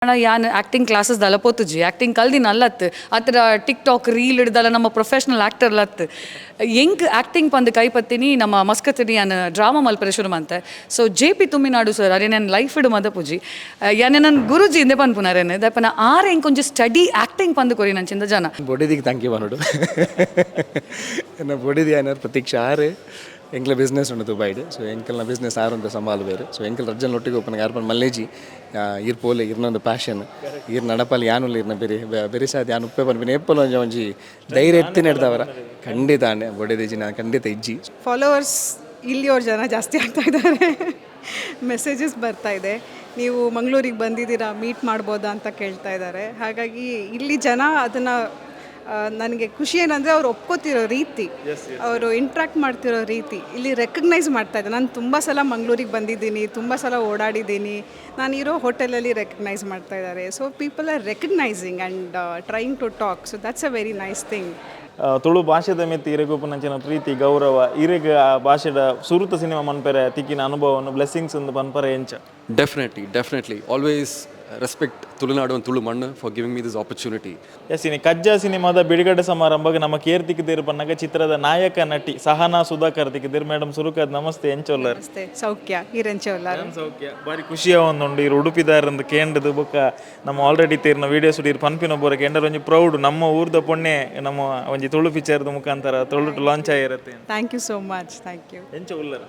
ಯಾನ್ acting classes ದಾಲ ಪೋತುಜಿ, acting ಕಲ್ದಿನ ಅಲ್ಲತ್ತು, ಅತ್ರ ಟಿಕ್ ಟಾಕ್ ರೀಲ್ ಹಿಡ್ದಲ್ಲ ನಮ್ಮ ಪ್ರೊಫೆಷ್ನಲ್ ಆ್ಯಕ್ಟರ್ ಲತ್ತು. ಎಂಕ್ ಆ್ಯಕ್ಟಿಂಗ್ ಪಂದ್ ಕೈಪತ್ತಿನಿ ನಮ್ಮ ಮಸ್ಕತ್ತಿನಿ ಯಾನ್ ಡ್ರಾಮಾ ಮಲ್ಪರೆ ಶುರು ಮಂತೆ. ಸೊ ಜೆ ಪಿ ತುಮ್ಮಿನಾಡು ಸರ್, ಅರೆ ನನ್ನ ಲೈಫ್ ಇಡು ಮದಪುಜಿ. ಯಾನೆ ನನ್ನ ಗುರುಜಿ ಇಂದೆ ಪನ್ಪುನಾರೇನು ದಪ್ಪನ ಆರ್ ಎಂಕ್ ಒಂಜಿ ಸ್ಟಡಿ ಆ್ಯಕ್ಟಿಂಗ್ ಪಂದ್ ಕೊರಿ ನಂಚಿಂದ ಜನ. ಬೊಡಿದಿಗೆ thank you ಪನೋಡು. ಎನ್ನ ಬೊಡಿದಿ ಆಯ್ನರ್ ಪ್ರತೀಕ್ಷಾ. ಆರು ಎಂಕ್ಲ ಬಿಸ್ನೆಸ್ ಉಂಡು ದುಬೈಡ್. ಸೊ ಎಂಕಲ್ನ ಬಿಸ್ನೆಸ್ ಆರು ಅಂತ ಸಂಭಾಲು ಬೇರೆ. ಸೊ ಎಂಕಲ್ ರಜ್ಜನ್ ಒಟ್ಟಿಗೆ ಒಪ್ಪನ ಯಾರು ಮಲ್ಲೇಜಿ, ಈರ್ ಪೋಲೆ, ಇರ್ನೊಂದು ಪ್ಯಾಷನ್, ಈರ್ ನಡಪಲ್ಲಿ ಯಾನುಲ್ಲ, ಇರ್ನ ಬೇರೆ ಬೇರೆ ಸಾಧ್ಯ ಯಾನ್ ಉಪ್ಪೆ ಪನ್ಪಿನ ಏಪಲ ಒಂಜಿ ಒಂಜಿ ಧೈರ್ಯ ಎತ್ತಿನ ಹಿಡ್ದವರ. ಖಂಡಿತ ಅಣ್ಣೆ, ಬೊಡೆದಿಜಿ ನಾನು ಖಂಡಿತ ಇಜ್ಜಿ. ಫಾಲೋವರ್ಸ್ ಇಲ್ಲಿಯವ್ರ ಜನ ಜಾಸ್ತಿ ಆಗ್ತಾ ಇದ್ದಾರೆ. ಮೆಸೇಜಸ್ ಬರ್ತಾ ಇದೆ, ನೀವು ಮಂಗಳೂರಿಗೆ ಬಂದಿದ್ದೀರಾ, ಮೀಟ್ ಮಾಡ್ಬೋದಾ ಅಂತ ಕೇಳ್ತಾ ಇದ್ದಾರೆ. ಹಾಗಾಗಿ ಇಲ್ಲಿ ಜನ ಅದನ್ನು, ನನಗೆ ಖುಷಿ ಏನಂದರೆ ಅವ್ರು ಒಪ್ಕೋತಿರೋ ರೀತಿ, ಅವರು ಇಂಟ್ರಾಕ್ಟ್ ಮಾಡ್ತಿರೋ ರೀತಿ, ಇಲ್ಲಿ ರೆಕಗ್ನೈಸ್ ಮಾಡ್ತಾ ಇದ್ದಾರೆ. ನಾನು ತುಂಬ ಸಲ ಮಂಗಳೂರಿಗೆ ಬಂದಿದ್ದೀನಿ, ತುಂಬ ಸಲ ಓಡಾಡಿದ್ದೀನಿ. ನಾನು ಇರೋ ಹೋಟೆಲಲ್ಲಿ ರೆಕಗ್ನೈಸ್ ಮಾಡ್ತಾ ಇದ್ದಾರೆ. So people are recognizing and trying to talk, so that's a very nice thing. Tulu ಭಾಷೆದ ಮಿತ್ತು ಇರೆಗೊಪ್ಪುನಂಚಿನ ಪ್ರೀತಿ, ಗೌರವ, ಇರೆಗ್ ಆ ಭಾಷೆದ ಸುರುತ ಸಿನಿಮಾ ಮನ್ಪೆರೆ ತಿಕ್ಕಿನ ಅನುಭವವನ್ನು ಬ್ಲೆಸ್ಸಿಂಗ್ಸ್ ಒಂದು ಪನ್ಪರೆ ಎಂಚ? Definitely, definitely. Always respect Tulunadu and Tulu Mannu for giving me this opportunity. S, ಇನಿ ಕಜ್ಜ ಸಿನಿಮಾದ ಬಿಡುಗಡೆ ಸಮಾರಂಭಕ್ಕೆ ನಮ್ಮ ಕೇರ್ತಿಕ್ಕಿದ್ದೀರು ಪನ್ನಗ ಚಿತ್ರದ ನಾಯಕ ನಟಿ ಸಹನಾ ಸುಧಾಕರ್ ತಿಕ್ಕಿದ್ದೀರು. ಮೇಡಮ್, ಸುರುಕದ್ ನಮಸ್ತೆ, ಎಂಚೊಲ್ಲರ್? ನಮಸ್ತೆ, ಸೌಖ್ಯ. ಈರೆಂಚ? ಸೌಖ್ಯ. ಬಾರಿ ಖುಷಿಯ ಒಂದುಂಡು ಇರು ಉಡುಪಿದಾರಂದು ಕೇಂದ್ರದ ಬೊಕ್ಕ ನಮ್ಮ ಆಲ್ರೆಡಿ ತೀರ್ನ ವಿಡಿಯೋಸ್ ಇರು ಪನ್ಪಿನ ಬೋರ ಕೇಂದ್ರ ಒಂಜಿ ಪ್ರೌಡ್, ನಮ್ಮ ಊರ್ದ ಪೊಣ್ಣೆ ನಮ್ಮ ಒಂಜಿ ತುಳು ಪಿಕ್ಚರ್ದ ಮುಖಾಂತರ ತುಳು ಲಾಂಚ್ ಆಗಿರುತ್ತೆ. Thank you so much, thank you. ಎಂಚ ಉಲ್ಲರ್?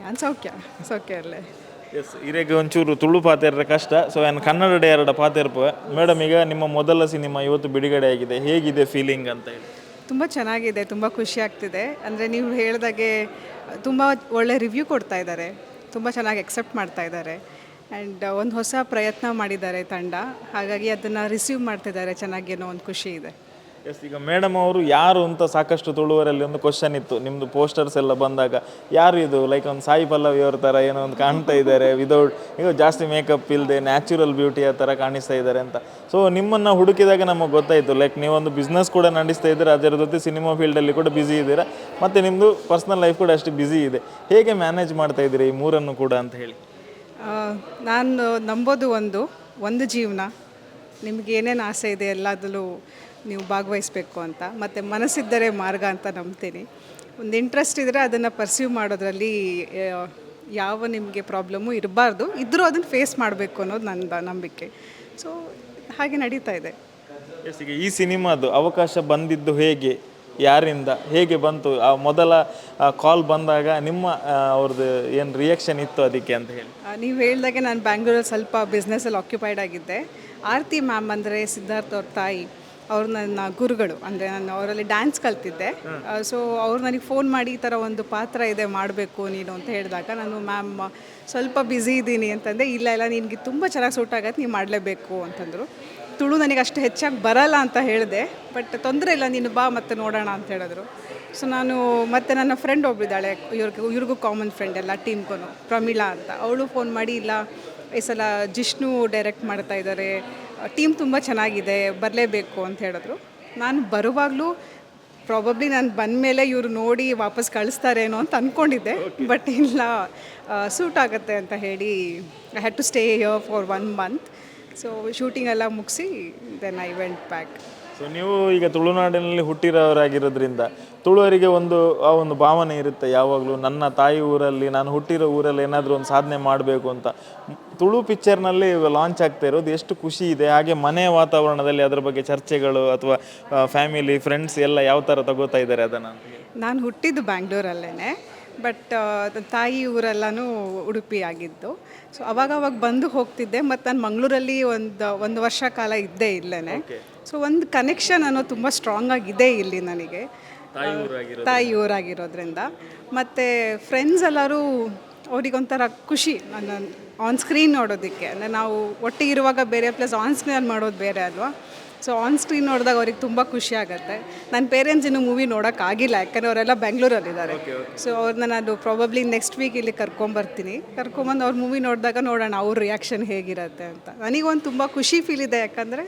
ನಾನು ಸೌಖ್ಯ, ಸೌಖ್ಯ ಅಲ್ಲೇ. ಎಸ್, ಇರೆಗ್ ಒಂಚೂರು ತುಳು ಪಾತೆರ್ರೆ ಕಷ್ಟ. ಸೊ ನಾನು ಕನ್ನಡ ಎರಡ ಪಾತೆರ್ಪುವೆ. ಮೇಡಮ್, ಈಗ ನಿಮ್ಮ ಮೊದಲ ಸಿನಿಮಾ ಇವತ್ತು ಬಿಡುಗಡೆ ಆಗಿದೆ. ಹೇಗಿದೆ ಫೀಲಿಂಗ್ ಅಂತ ಹೇಳಿ. ತುಂಬ ಚೆನ್ನಾಗಿದೆ, ತುಂಬ ಖುಷಿ ಆಗ್ತಿದೆ. ಅಂದರೆ ನೀವು ಹೇಳ್ದಾಗೆ ತುಂಬ ಒಳ್ಳೆ ರಿವ್ಯೂ ಕೊಡ್ತಾ ಇದ್ದಾರೆ, ತುಂಬ ಚೆನ್ನಾಗಿ ಎಕ್ಸೆಪ್ಟ್ ಮಾಡ್ತಾ ಇದ್ದಾರೆ. ಆ್ಯಂಡ್ ಒಂದು ಹೊಸ ಪ್ರಯತ್ನ ಮಾಡಿದ್ದಾರೆ ತಂಡ, ಹಾಗಾಗಿ ಅದನ್ನು ರಿಸೀವ್ ಮಾಡ್ತಿದ್ದಾರೆ ಚೆನ್ನಾಗಿ ಅನ್ನೋ ಒಂದು ಖುಷಿ ಇದೆ. ಎಸ್, ಈಗ ಮೇಡಮ್ ಅವರು ಯಾರು ಅಂತ ಸಾಕಷ್ಟು ತುಳುವರಲ್ಲಿ ಒಂದು ಕ್ವಶನ್ ಇತ್ತು. ನಿಮ್ಮದು ಪೋಸ್ಟರ್ಸ್ ಎಲ್ಲ ಬಂದಾಗ, ಯಾರು ಇದು, ಲೈಕ್ ಒಂದು ಸಾಯಿ ಪಲ್ಲವಿ ಅವ್ರ ಥರ ಏನೋ ಒಂದು ಕಾಣ್ತಾ ಇದ್ದಾರೆ, ವಿದೌಟ್ ಈಗ ಜಾಸ್ತಿ ಮೇಕಪ್ ಇಲ್ಲದೆ ನ್ಯಾಚುರಲ್ ಬ್ಯೂಟಿಯ ಥರ ಕಾಣಿಸ್ತಾ ಇದ್ದಾರೆ ಅಂತ. ಸೊ ನಿಮ್ಮನ್ನು ಹುಡುಕಿದಾಗ ನಮಗೆ ಗೊತ್ತಾಯಿತು, ಲೈಕ್ ನೀವೊಂದು ಬಿಸ್ನೆಸ್ ಕೂಡ ನಡೆಸ್ತಾ ಇದ್ದೀರಾ, ಅದರ ಜೊತೆ ಸಿನಿಮಾ ಫೀಲ್ಡಲ್ಲಿ ಕೂಡ ಬ್ಯುಸಿ ಇದ್ದೀರಾ, ಮತ್ತು ನಿಮ್ಮದು ಪರ್ಸ್ನಲ್ ಲೈಫ್ ಕೂಡ ಅಷ್ಟು ಬ್ಯುಸಿ ಇದೆ. ಹೇಗೆ ಮ್ಯಾನೇಜ್ ಮಾಡ್ತಾ ಇದ್ದೀರಿ ಈ ಮೂರನ್ನು ಕೂಡ ಅಂತ ಹೇಳಿ. ನಾನು ನಂಬೋದು ಒಂದು ಒಂದು ಜೀವನ, ನಿಮ್ಗೆ ಏನೇನು ಆಸೆ ಇದೆ ಎಲ್ಲದರಲ್ಲೂ ನೀವು ಭಾಗವಹಿಸ್ಬೇಕು ಅಂತ. ಮತ್ತು ಮನಸ್ಸಿದ್ದರೆ ಮಾರ್ಗ ಅಂತ ನಂಬ್ತೀನಿ. ಒಂದು ಇಂಟ್ರೆಸ್ಟ್ ಇದ್ದರೆ ಅದನ್ನು ಪರ್ಸ್ಯೂ ಮಾಡೋದ್ರಲ್ಲಿ ಯಾವ ನಿಮಗೆ ಪ್ರಾಬ್ಲಮ್ಮು ಇರಬಾರ್ದು, ಇದ್ದರೂ ಅದನ್ನು ಫೇಸ್ ಮಾಡಬೇಕು ಅನ್ನೋದು ನನ್ನ ನಂಬಿಕೆ. ಸೊ ಹಾಗೆ ನಡೀತಾ ಇದೆ. ಎಸ್, ಈಗ ಈ ಸಿನಿಮಾದು ಅವಕಾಶ ಬಂದಿದ್ದು ಹೇಗೆ, ಯಾರಿಂದ, ಹೇಗೆ ಬಂತು? ಆ ಮೊದಲ ಕಾಲ್ ಬಂದಾಗ ನಿಮ್ಮ ಅವ್ರದ್ದು ಏನು ರಿಯಾಕ್ಷನ್ ಇತ್ತು ಅದಕ್ಕೆ ಅಂತ ಹೇಳಿ. ನೀವು ಹೇಳ್ದಾಗೆ ನಾನು ಬ್ಯಾಂಗ್ಳೂರಲ್ಲಿ ಸ್ವಲ್ಪ ಬಿಸ್ನೆಸ್ಸಲ್ಲಿ ಆಕ್ಯುಪೈಡ್ ಆಗಿದ್ದೆ. ಆರತಿ ಮ್ಯಾಮ್, ಅಂದರೆ ಸಿದ್ಧಾರ್ಥ್ ಅವ್ರ ತಾಯಿ, ಅವರು ನನ್ನ ಗುರುಗಳು. ಅಂದರೆ ನಾನು ಅವರಲ್ಲಿ ಡ್ಯಾನ್ಸ್ ಕಲ್ತಿದ್ದೆ. ಸೊ ಅವ್ರು ನನಗೆ ಫೋನ್ ಮಾಡಿ, ಈ ಥರ ಒಂದು ಪಾತ್ರ ಇದೆ, ಮಾಡಬೇಕು ನೀನು ಅಂತ ಹೇಳಿದಾಗ, ನಾನು ಮ್ಯಾಮ್ ಸ್ವಲ್ಪ ಬ್ಯುಸಿ ಇದ್ದೀನಿ ಅಂತಂದೆ. ಇಲ್ಲ ಇಲ್ಲ, ನಿನಗೆ ತುಂಬ ಚೆನ್ನಾಗಿ ಸೂಟ್ ಆಗತ್ತೆ, ನೀವು ಮಾಡಲೇಬೇಕು ಅಂತಂದರು. ತುಳು ನನಗೆ ಅಷ್ಟು ಹೆಚ್ಚಾಗಿ ಬರಲ್ಲ ಅಂತ ಹೇಳಿದೆ. ಬಟ್ ತೊಂದರೆ ಇಲ್ಲ, ನೀನು ಬಾ ಮತ್ತೆ ನೋಡೋಣ ಅಂತ ಹೇಳಿದ್ರು. ಸೊ ನಾನು ಮತ್ತು ನನ್ನ ಫ್ರೆಂಡ್ ಒಬ್ಬಳಿದ್ದಾಳೆ, ಇವ್ರಿಗೆ ಇವ್ರಿಗೂ ಕಾಮನ್ ಫ್ರೆಂಡ್, ಎಲ್ಲ ಟೀಮ್ಗೂ, ಪ್ರಮೀಳಾ ಅಂತ. ಅವಳು ಫೋನ್ ಮಾಡಿ, ಇಲ್ಲ, ಈ ಸಲ ಜಿಷ್ಣು ಡೈರೆಕ್ಟ್ ಮಾಡ್ತಾ ಇದ್ದಾರೆ, ಟೀಮ್ ತುಂಬ ಚೆನ್ನಾಗಿದೆ, ಬರಲೇಬೇಕು ಅಂತ ಹೇಳಿದ್ರು. ನಾನು ಬರುವಾಗಲೂ ಪ್ರಾಬಬ್ಲಿ ನಾನು ಬಂದಮೇಲೆ ಇವರು ನೋಡಿ ವಾಪಸ್ ಕಳಿಸ್ತಾರೇನೋ ಅಂತ ಅಂದ್ಕೊಂಡಿದ್ದೆ. ಬಟ್ ಇಲ್ಲ, ಸೂಟ್ ಆಗುತ್ತೆ ಅಂತ ಹೇಳಿ I had to stay here for one month. So shooting ಎಲ್ಲ ಮುಗಿಸಿ then I went back. So ನೀವು ಈಗ ತುಳುನಾಡಿನಲ್ಲಿ ಹುಟ್ಟಿರೋರಾಗಿರೋದ್ರಿಂದ ತುಳುವರಿಗೆ ಒಂದು ಆ ಒಂದು ಭಾವನೆ ಇರುತ್ತೆ ಯಾವಾಗಲೂ, ನನ್ನ ತಾಯಿ ಊರಲ್ಲಿ, ನಾನು ಹುಟ್ಟಿರೋ ಊರಲ್ಲಿ ಏನಾದರೂ ಒಂದು ಸಾಧನೆ ಮಾಡಬೇಕು ಅಂತ. ತುಳು ಪಿಕ್ಚರ್ನಲ್ಲಿ ಲಾಂಚ್ ಆಗ್ತಾ ಇರೋದು ಎಷ್ಟು ಖುಷಿ ಇದೆ? ಹಾಗೆ ಮನೆ ವಾತಾವರಣದಲ್ಲಿ ಅದರ ಬಗ್ಗೆ ಚರ್ಚೆಗಳು ಅಥವಾ ಫ್ಯಾಮಿಲಿ, ಫ್ರೆಂಡ್ಸ್ ಎಲ್ಲ ಯಾವ ಥರ ತಗೋತಾ ಇದ್ದಾರೆ ಅದನ್ನು ಅಂತ ಹೇಳಿ. ನಾನು ಹುಟ್ಟಿದ್ದು ಬ್ಯಾಂಗ್ಳೂರಲ್ಲೇ, ಬಟ್ ತಾಯಿ ಊರೆಲ್ಲನೂ ಉಡುಪಿ ಆಗಿದ್ದು. ಸೊ ಅವಾಗ ಅವಾಗ ಬಂದು ಹೋಗ್ತಿದ್ದೆ. ಮತ್ತು ನಾನು ಮಂಗಳೂರಲ್ಲಿ ಒಂದು ಒಂದು ವರ್ಷ ಕಾಲ ಇದ್ದೆ ಇಲ್ಲೇ. ಸೊ ಒಂದು ಕನೆಕ್ಷನ್ ಅನ್ನೋದು ತುಂಬ ಸ್ಟ್ರಾಂಗ್ ಆಗಿದೆ ಇಲ್ಲಿ ನನಗೆ, ತಾಯಿ ಊರಾಗಿರೋದ್ರಿಂದ. ಮತ್ತು ಫ್ರೆಂಡ್ಸ್ ಎಲ್ಲರೂ, ಅವರಿಗೊಂಥರ ಖುಷಿ ನನ್ನ ಆನ್ ಸ್ಕ್ರೀನ್ ನೋಡೋದಕ್ಕೆ. ಅಂದರೆ ನಾವು ಒಟ್ಟಿಗೆ ಇರುವಾಗ ಬೇರೆ, ಪ್ಲಸ್ ಆನ್ ಸ್ಕ್ರೀನಲ್ಲಿ ಮಾಡೋದು ಬೇರೆ ಅಲ್ವಾ? ಸೊ ಆನ್ ಸ್ಕ್ರೀನ್ ನೋಡಿದಾಗ ಅವ್ರಿಗೆ ತುಂಬ ಖುಷಿ ಆಗುತ್ತೆ. ನನ್ನ ಪೇರೆಂಟ್ಸ್ ಇನ್ನೂ ಮೂವಿ ನೋಡೋಕ್ಕಾಗಿಲ್ಲ, ಯಾಕಂದರೆ ಅವರೆಲ್ಲ ಬೆಂಗಳೂರಲ್ಲಿದ್ದಾರೆ. ಸೊ ಅವ್ರನ್ನ ನಾನು ಪ್ರಾಬಬ್ಲಿ ನೆಕ್ಸ್ಟ್ ವೀಕ್ ಇಲ್ಲಿ ಕರ್ಕೊಂಬರ್ತೀನಿ. ಕರ್ಕೊಂಬಂದು ಅವ್ರ ಮೂವಿ ನೋಡಿದಾಗ ನೋಡೋಣ, ಅವ್ರ ರಿಯಾಕ್ಷನ್ ಹೇಗಿರುತ್ತೆ ಅಂತ. ನನಗೊಂದು ತುಂಬ ಖುಷಿ ಫೀಲ್ ಇದೆ, ಯಾಕಂದರೆ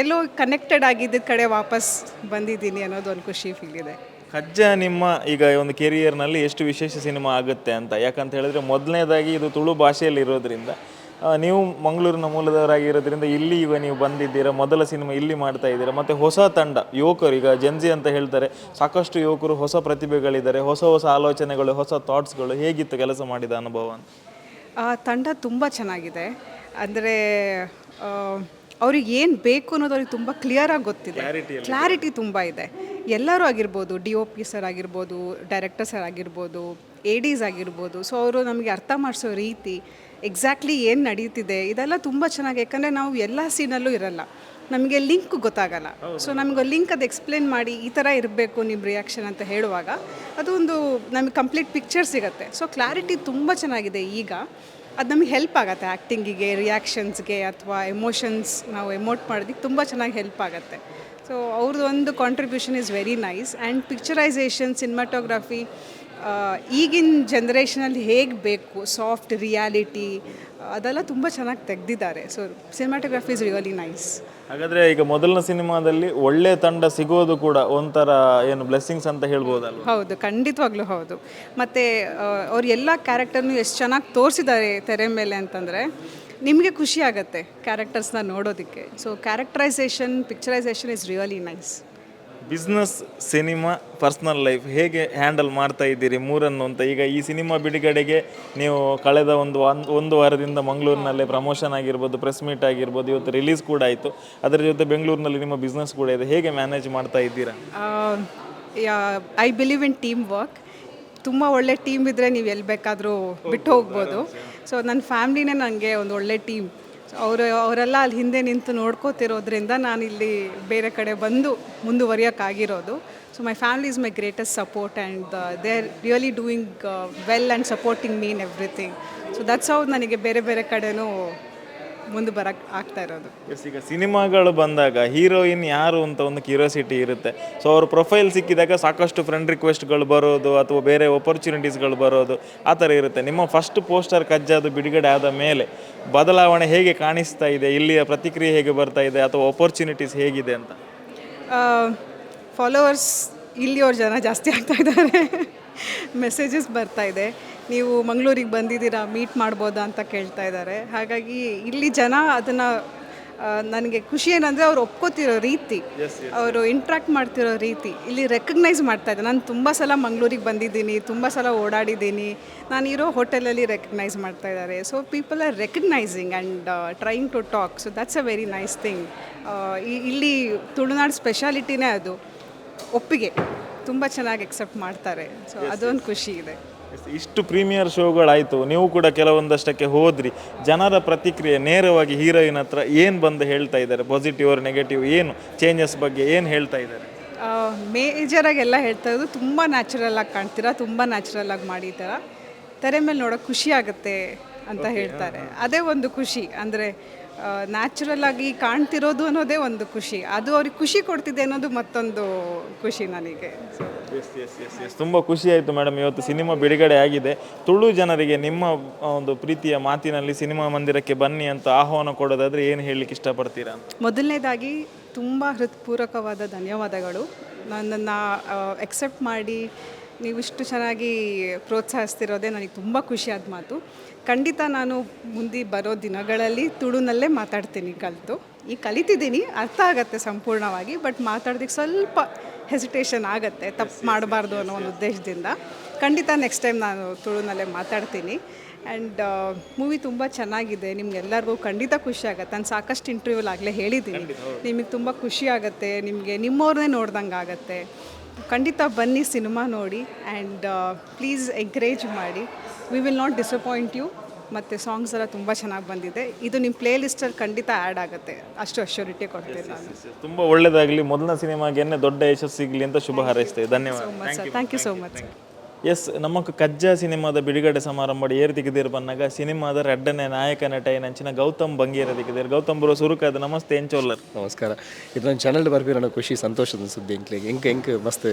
ಎಲ್ಲೋ ಕನೆಕ್ಟೆಡ್ ಆಗಿದ್ದ ಕಡೆ ವಾಪಸ್ ಬಂದಿದ್ದೀನಿ ಅನ್ನೋದು ಒಂದು ಖುಷಿ ಫೀಲ್ ಇದೆ. ಕಜ್ಜ ನಿಮ್ಮ ಈಗ ಒಂದು ಕೆರಿಯರ್ನಲ್ಲಿ ಎಷ್ಟು ವಿಶೇಷ ಸಿನಿಮಾ ಆಗುತ್ತೆ ಅಂತ? ಯಾಕಂತ ಹೇಳಿದ್ರೆ, ಮೊದಲನೇದಾಗಿ ಇದು ತುಳು ಭಾಷೆಯಲ್ಲಿ ಇರೋದ್ರಿಂದ. ನೀವು ಮಂಗಳೂರಿನ ಮೂಲದವರಾಗಿರೋದ್ರಿಂದ ಇಲ್ಲಿ ಈಗ ನೀವು ಬಂದಿದ್ದೀರಾ, ಮೊದಲ ಸಿನಿಮಾ ಇಲ್ಲಿ ಮಾಡ್ತಾ ಇದ್ದೀರಾ. ಮತ್ತು ಹೊಸ ತಂಡ ಯುವಕರು, ಈಗ ಜೆನ್ಜಿ ಅಂತ ಹೇಳ್ತಾರೆ, ಸಾಕಷ್ಟು ಯುವಕರು ಹೊಸ ಪ್ರತಿಭೆಗಳಿದ್ದಾರೆ, ಹೊಸ ಹೊಸ ಆಲೋಚನೆಗಳು, ಹೊಸ ಥಾಟ್ಸ್ಗಳು. ಹೇಗಿತ್ತು ಕೆಲಸ ಮಾಡಿದ ಅನುಭವ ಅಂತ? ಆ ತಂಡ ತುಂಬ ಚೆನ್ನಾಗಿದೆ. ಅಂದರೆ ಅವ್ರಿಗೆ ಏನು ಬೇಕು ಅನ್ನೋದು ಅವ್ರಿಗೆ ತುಂಬ ಕ್ಲಿಯರಾಗಿ ಗೊತ್ತಿದೆ, ಕ್ಲಾರಿಟಿ ತುಂಬ ಇದೆ. ಎಲ್ಲರೂ ಆಗಿರ್ಬೋದು, DOP sir ಆಗಿರ್ಬೋದು, ಡೈರೆಕ್ಟರ್ ಸರ್ ಆಗಿರ್ಬೋದು, ಎಡೀಸ್ ಆಗಿರ್ಬೋದು. ಸೊ ಅವರು ನಮಗೆ ಅರ್ಥ ಮಾಡಿಸೋ ರೀತಿ, ಎಕ್ಸಾಕ್ಟ್ಲಿ ಏನು ನಡೀತಿದೆ, ಇದೆಲ್ಲ ತುಂಬ ಚೆನ್ನಾಗಿ. ಯಾಕಂದರೆ ನಾವು ಎಲ್ಲ ಸೀನಲ್ಲೂ ಇರಲ್ಲ, ನಮಗೆ ಲಿಂಕ್ ಗೊತ್ತಾಗಲ್ಲ. ಸೊ ನಮಗೆ ಲಿಂಕ್ ಅದು ಎಕ್ಸ್ಪ್ಲೇನ್ ಮಾಡಿ ಈ ಥರ ಇರಬೇಕು ನಿಮ್ಮ ರಿಯಾಕ್ಷನ್ ಅಂತ ಹೇಳುವಾಗ ಅದು ಒಂದು ನಮಗೆ ಕಂಪ್ಲೀಟ್ ಪಿಕ್ಚರ್ ಸಿಗುತ್ತೆ. ಸೊ ಕ್ಲಾರಿಟಿ ತುಂಬ ಚೆನ್ನಾಗಿದೆ ಈಗ. ಅದು ನಮಗೆ ಹೆಲ್ಪ್ ಆಗುತ್ತೆ ಆ್ಯಕ್ಟಿಂಗಿಗೆ, ರಿಯಾಕ್ಷನ್ಸ್ಗೆ ಅಥವಾ ಎಮೋಷನ್ಸ್ ನಾವು ಎಮೋಟ್ ಮಾಡೋದಕ್ಕೆ ತುಂಬ ಚೆನ್ನಾಗಿ ಹೆಲ್ಪ್ ಆಗುತ್ತೆ. ಸೊ ಅವ್ರದ್ದು ಒಂದು contribution is very nice, and picturization, cinematography ಈಗಿನ ಜನ್ರೇಷನಲ್ಲಿ ಹೇಗೆ ಬೇಕು, ಸಾಫ್ಟ್ ರಿಯಾಲಿಟಿ ಅದೆಲ್ಲ ತುಂಬ ಚೆನ್ನಾಗಿ ತೆಗೆದಿದ್ದಾರೆ. So cinematography is really nice. ಹಾಗಾದ್ರೆ ಈಗ ಮೊದಲನ ಸಿನಿಮಾದಲ್ಲಿ ಒಳ್ಳೆ ತಂಡ ಸಿಗೋದು ಕೂಡ ಒಂಥರ ಏನು ಬ್ಲೆಸ್ಸಿಂಗ್ಸ್ ಅಂತ ಹೇಳ್ಬೋದಲ್ವ? ಹೌದು, ಖಂಡಿತವಾಗ್ಲೂ ಹೌದು. ಮತ್ತು ಅವ್ರು ಎಲ್ಲ ಕ್ಯಾರೆಕ್ಟರ್ನು ಎಷ್ಟು ಚೆನ್ನಾಗಿ ತೋರಿಸಿದ್ದಾರೆ ತೆರೆ ಮೇಲೆ ಅಂತಂದರೆ ನಿಮಗೆ ಖುಷಿ ಆಗುತ್ತೆ ಕ್ಯಾರೆಕ್ಟರ್ಸ್ನ ನೋಡೋದಕ್ಕೆ. So characterization, picturization is really nice. Business, cinema, personal life ಹೇಗೆ ಹ್ಯಾಂಡಲ್ ಮಾಡ್ತಾ ಇದ್ದೀರಿ ಮೂರನ್ನು ಅಂತ? ಈಗ ಈ ಸಿನಿಮಾ ಬಿಡುಗಡೆಗೆ ನೀವು ಕಳೆದ ಒಂದು ಒಂದು ವಾರದಿಂದ ಮಂಗಳೂರಿನಲ್ಲೇ ಪ್ರಮೋಷನ್ ಆಗಿರ್ಬೋದು, ಪ್ರೆಸ್ ಮೀಟ್ ಆಗಿರ್ಬೋದು, ಇವತ್ತು ರಿಲೀಸ್ ಕೂಡ ಆಯಿತು. ಅದರ ಜೊತೆ ಬೆಂಗಳೂರಿನಲ್ಲಿ ನಿಮ್ಮ ಬಿಸ್ನೆಸ್ ಕೂಡ ಇದೆ. ಹೇಗೆ ಮ್ಯಾನೇಜ್ ಮಾಡ್ತಾ ಇದ್ದೀರಾ? I believe in team work. ತುಂಬ ಒಳ್ಳೆ ಟೀಮ್ ಇದ್ದರೆ ನೀವು ಎಲ್ಲಿ ಬೇಕಾದರೂ ಬಿಟ್ಟು ಹೋಗ್ಬೋದು. ಸೊ ನನ್ನ ಫ್ಯಾಮ್ಲಿನೇ ನನಗೆ ಒಂದು ಒಳ್ಳೆ ಟೀಮ್. ಅವರು ಅವರೆಲ್ಲ ಅಲ್ಲಿ ಹಿಂದೆ ನಿಂತು ನೋಡ್ಕೋತಿರೋದ್ರಿಂದ ನಾನಿಲ್ಲಿ ಬೇರೆ ಕಡೆ ಬಂದು ಮುಂದುವರಿಯೋಕ್ಕಾಗಿರೋದು. So my family is my greatest support, and they are really doing well and supporting me in everything. So that's how ನನಗೆ ಬೇರೆ ಬೇರೆ ಕಡೆನೂ ಮುಂದೆ ಬರೋಕ್ಕೆ ಆಗ್ತಾ ಇರೋದು. ಎಸ್, ಈಗ ಸಿನಿಮಾಗಳು ಬಂದಾಗ ಹೀರೋಯಿನ್ ಯಾರು ಅಂತ ಒಂದು ಕ್ಯೂರಿಯಾಸಿಟಿ ಇರುತ್ತೆ. ಸೊ ಅವ್ರ ಪ್ರೊಫೈಲ್ ಸಿಕ್ಕಿದಾಗ ಸಾಕಷ್ಟು ಫ್ರೆಂಡ್ ರಿಕ್ವೆಸ್ಟ್ಗಳು ಬರೋದು ಅಥವಾ ಬೇರೆ ಆಪರ್ಚುನಿಟೀಸ್ಗಳು ಬರೋದು, ಆ ಥರ ಇರುತ್ತೆ. ನಿಮ್ಮ ಫಸ್ಟ್ ಪೋಸ್ಟರ್ ಕಜ್ಜಾದು ಬಿಡುಗಡೆ ಆದ ಮೇಲೆ ಬದಲಾವಣೆ ಹೇಗೆ ಕಾಣಿಸ್ತಾ ಇದೆ? ಇಲ್ಲಿಯ ಪ್ರತಿಕ್ರಿಯೆ ಹೇಗೆ ಬರ್ತಾ ಇದೆ ಅಥವಾ ಆಪರ್ಚುನಿಟೀಸ್ ಹೇಗಿದೆ ಅಂತ? ಫಾಲೋವರ್ಸ್ ಇಲ್ಲಿಯವ್ರ ಜನ ಜಾಸ್ತಿ ಆಗ್ತಾ ಇದ್ದಾರೆ. ಮೆಸೇಜಸ್ ಬರ್ತಾ ಇದೆ, ನೀವು ಮಂಗಳೂರಿಗೆ ಬಂದಿದ್ದೀರಾ, ಮೀಟ್ ಮಾಡ್ಬೋದಾ ಅಂತ ಕೇಳ್ತಾ ಇದ್ದಾರೆ. ಹಾಗಾಗಿ ಇಲ್ಲಿ ಜನ ಅದನ್ನು, ನನಗೆ ಖುಷಿ ಏನಂದರೆ ಅವ್ರು ಒಪ್ಕೋತಿರೋ ರೀತಿ, ಅವರು ಇಂಟ್ರಾಕ್ಟ್ ಮಾಡ್ತಿರೋ ರೀತಿ, ಇಲ್ಲಿ ರೆಕಗ್ನೈಸ್ ಮಾಡ್ತಾ ಇದ್ದಾರೆ. ನಾನು ತುಂಬ ಸಲ ಮಂಗಳೂರಿಗೆ ಬಂದಿದ್ದೀನಿ, ತುಂಬ ಸಲ ಓಡಾಡಿದ್ದೀನಿ. ನಾನು ಇರೋ ಹೋಟೆಲಲ್ಲಿ ರೆಕಗ್ನೈಸ್ ಮಾಡ್ತಾ ಇದ್ದಾರೆ. So people are recognizing and trying to talk, so that's a very nice thing. ಇಲ್ಲಿ ತುಳುನಾಡು ಸ್ಪೆಷಾಲಿಟಿನೇ ಅದು, ಒಪ್ಪಿಗೆ ತುಂಬ ಚೆನ್ನಾಗಿ ಎಕ್ಸೆಪ್ಟ್ ಮಾಡ್ತಾರೆ. ಸೊ ಅದೊಂದು ಖುಷಿ ಇದೆ. ಎಸ್, ಇಷ್ಟು ಪ್ರೀಮಿಯರ್ ಶೋಗಳಾಯಿತು, ನೀವು ಕೂಡ ಕೆಲವೊಂದಷ್ಟಕ್ಕೆ ಹೋದ್ರಿ. ಜನರ ಪ್ರತಿಕ್ರಿಯೆ ನೇರವಾಗಿ ಹೀರೋಯಿನ್ ಹತ್ರ ಏನು ಬಂದು ಹೇಳ್ತಾ ಇದ್ದಾರೆ? Positive R negative, ಏನು ಚೇಂಜಸ್ ಬಗ್ಗೆ ಏನು ಹೇಳ್ತಾ ಇದ್ದಾರೆ? ಮೇಜರಾಗಿ ಎಲ್ಲ ಹೇಳ್ತಾ ಇರೋದು ತುಂಬ ನ್ಯಾಚುರಲ್ ಆಗಿ ಕಾಣ್ತೀರಾ, ತುಂಬ ನ್ಯಾಚುರಲ್ ಆಗಿ ಮಾಡಿದ್ದೀರಾ, ತೆರೆ ಮೇಲೆ ನೋಡೋಕೆ ಖುಷಿ ಆಗುತ್ತೆ ಅಂತ ಹೇಳ್ತಾರೆ. ಅದೇ ಒಂದು ಖುಷಿ, ಅಂದರೆ ನ್ಯಾಚುರಲ್ ಆಗಿ ಕಾಣ್ತಿರೋದು ಅನ್ನೋದೇ ಒಂದು ಖುಷಿ. ಅದು ಅವ್ರಿಗೆ ಖುಷಿ ಕೊಡ್ತಿದೆ ಅನ್ನೋದು ಮತ್ತೊಂದು ಖುಷಿ ನನಗೆ. So S S S S ತುಂಬ ಖುಷಿ ಆಯಿತು ಮೇಡಮ್. ಇವತ್ತು ಸಿನಿಮಾ ಬಿಡುಗಡೆ ಆಗಿದೆ. ತುಳು ಜನರಿಗೆ ನಿಮ್ಮ ಒಂದು ಪ್ರೀತಿಯ ಮಾತಿನಲ್ಲಿ ಸಿನಿಮಾ ಮಂದಿರಕ್ಕೆ ಬನ್ನಿ ಅಂತ ಆಹ್ವಾನ ಕೊಡೋದಾದರೆ ಏನು ಹೇಳಲಿಕ್ಕೆ ಇಷ್ಟಪಡ್ತೀರಾ ಅಂತ? ಮೊದಲನೇದಾಗಿ ತುಂಬ ಹೃತ್ಪೂರ್ವಕವಾದ ಧನ್ಯವಾದಗಳು. ನನ್ನನ್ನು ಎಕ್ಸೆಪ್ಟ್ ಮಾಡಿ ನೀವು ಇಷ್ಟು ಚೆನ್ನಾಗಿ ಪ್ರೋತ್ಸಾಹಿಸ್ತಿರೋದೇ ನನಗೆ ತುಂಬ ಖುಷಿಯಾದ ಮಾತು. ಖಂಡಿತ ನಾನು ಮುಂದೆ ಬರೋ ದಿನಗಳಲ್ಲಿ ತುಳುನಲ್ಲೇ ಮಾತಾಡ್ತೀನಿ ಕಲಿತು. ಈಗ ಕಲಿತಿದ್ದೀನಿ, ಅರ್ಥ ಆಗತ್ತೆ ಸಂಪೂರ್ಣವಾಗಿ, ಬಟ್ ಮಾತಾಡೋದಕ್ಕೆ ಸ್ವಲ್ಪ ಹೆಸಿಟೇಷನ್ ಆಗುತ್ತೆ, ತಪ್ಪು ಮಾಡಬಾರ್ದು ಅನ್ನೋ ಒಂದು ಉದ್ದೇಶದಿಂದ. ಖಂಡಿತ ನೆಕ್ಸ್ಟ್ ಟೈಮ್ ನಾನು ತುಳುನಲ್ಲೇ ಮಾತಾಡ್ತೀನಿ. ಆ್ಯಂಡ್ ಮೂವಿ ತುಂಬ ಚೆನ್ನಾಗಿದೆ, ನಿಮ್ಗೆಲ್ಲರಿಗೂ ಖಂಡಿತ ಖುಷಿ ಆಗುತ್ತೆ. ನಾನು ಸಾಕಷ್ಟು ಇಂಟರ್ವ್ಯೂಲ್ ಆಗಲೇ ಹೇಳಿದ್ದೀನಿ, ನಿಮಗೆ ತುಂಬ ಖುಷಿ ಆಗುತ್ತೆ, ನಿಮಗೆ ನಿಮ್ಮವ್ರನ್ನೇ ನೋಡ್ದಂಗೆ ಆಗುತ್ತೆ. ಖಂಡಿತ ಬನ್ನಿ ಸಿನಿಮಾ ನೋಡಿ and please encourage ಮಾಡಿ. We will not disappoint you. ಮತ್ತು ಸಾಂಗ್ಸ್ ಎಲ್ಲ ತುಂಬ ಚೆನ್ನಾಗಿ ಬಂದಿದೆ. ಇದು ನಿಮ್ಮ ಪ್ಲೇ ಲಿಸ್ಟಲ್ಲಿ ಖಂಡಿತ ಆ್ಯಡ್ ಆಗುತ್ತೆ, ಅಷ್ಟು ಅಶ್ಯೂರಿಟಿ ಕೊಡ್ತೀನಿ ನಾನು. ತುಂಬ ಒಳ್ಳೆಯದಾಗಲಿ, ಮೊದಲನ ಸಿನಿಮಾಗೆನೆ ದೊಡ್ಡ ಯಶಸ್ಸು ಸಿಗಲಿ ಅಂತ ಶುಭ ಹಾರೈಸ್ತೇವೆ. ಧನ್ಯವಾದ. Much sir, thank you so much. S, ನಮ್ಮ ಕಜ್ಜ ಸಿನಿಮಾದ ಬಿಡುಗಡೆ ಸಮಾರಂಭ ಏರ್ ತಿಕ್ಕದಿರ್ ಬನ್ನಾಗ ಸಿನಿಮಾದ ರಡ್ಡನೆ ನಾಯಕ ನಟ ಏನಂಚಿನ ಗೌತಮ್ ಬಂಗೇರ ತಿಕ್ಕಿದಿರ್. ಗೌತಮ್ ಬ್ರೋ, ಸುರುಕಾದ ನಮಸ್ತೆ, ಎಂಚೋಲ್ಲರ್? ನಮಸ್ಕಾರ. ಇದು ನನ್ನ ಚಾನಲ್ ಬರ್ಪಿರೋ ಖುಷಿ ಸಂತೋಷದ ಸುದ್ದಿ ಎಂಕ್ಲೆಗ್. ಎಂಕ್ ಎಂಕ್ ಮಸ್ತ್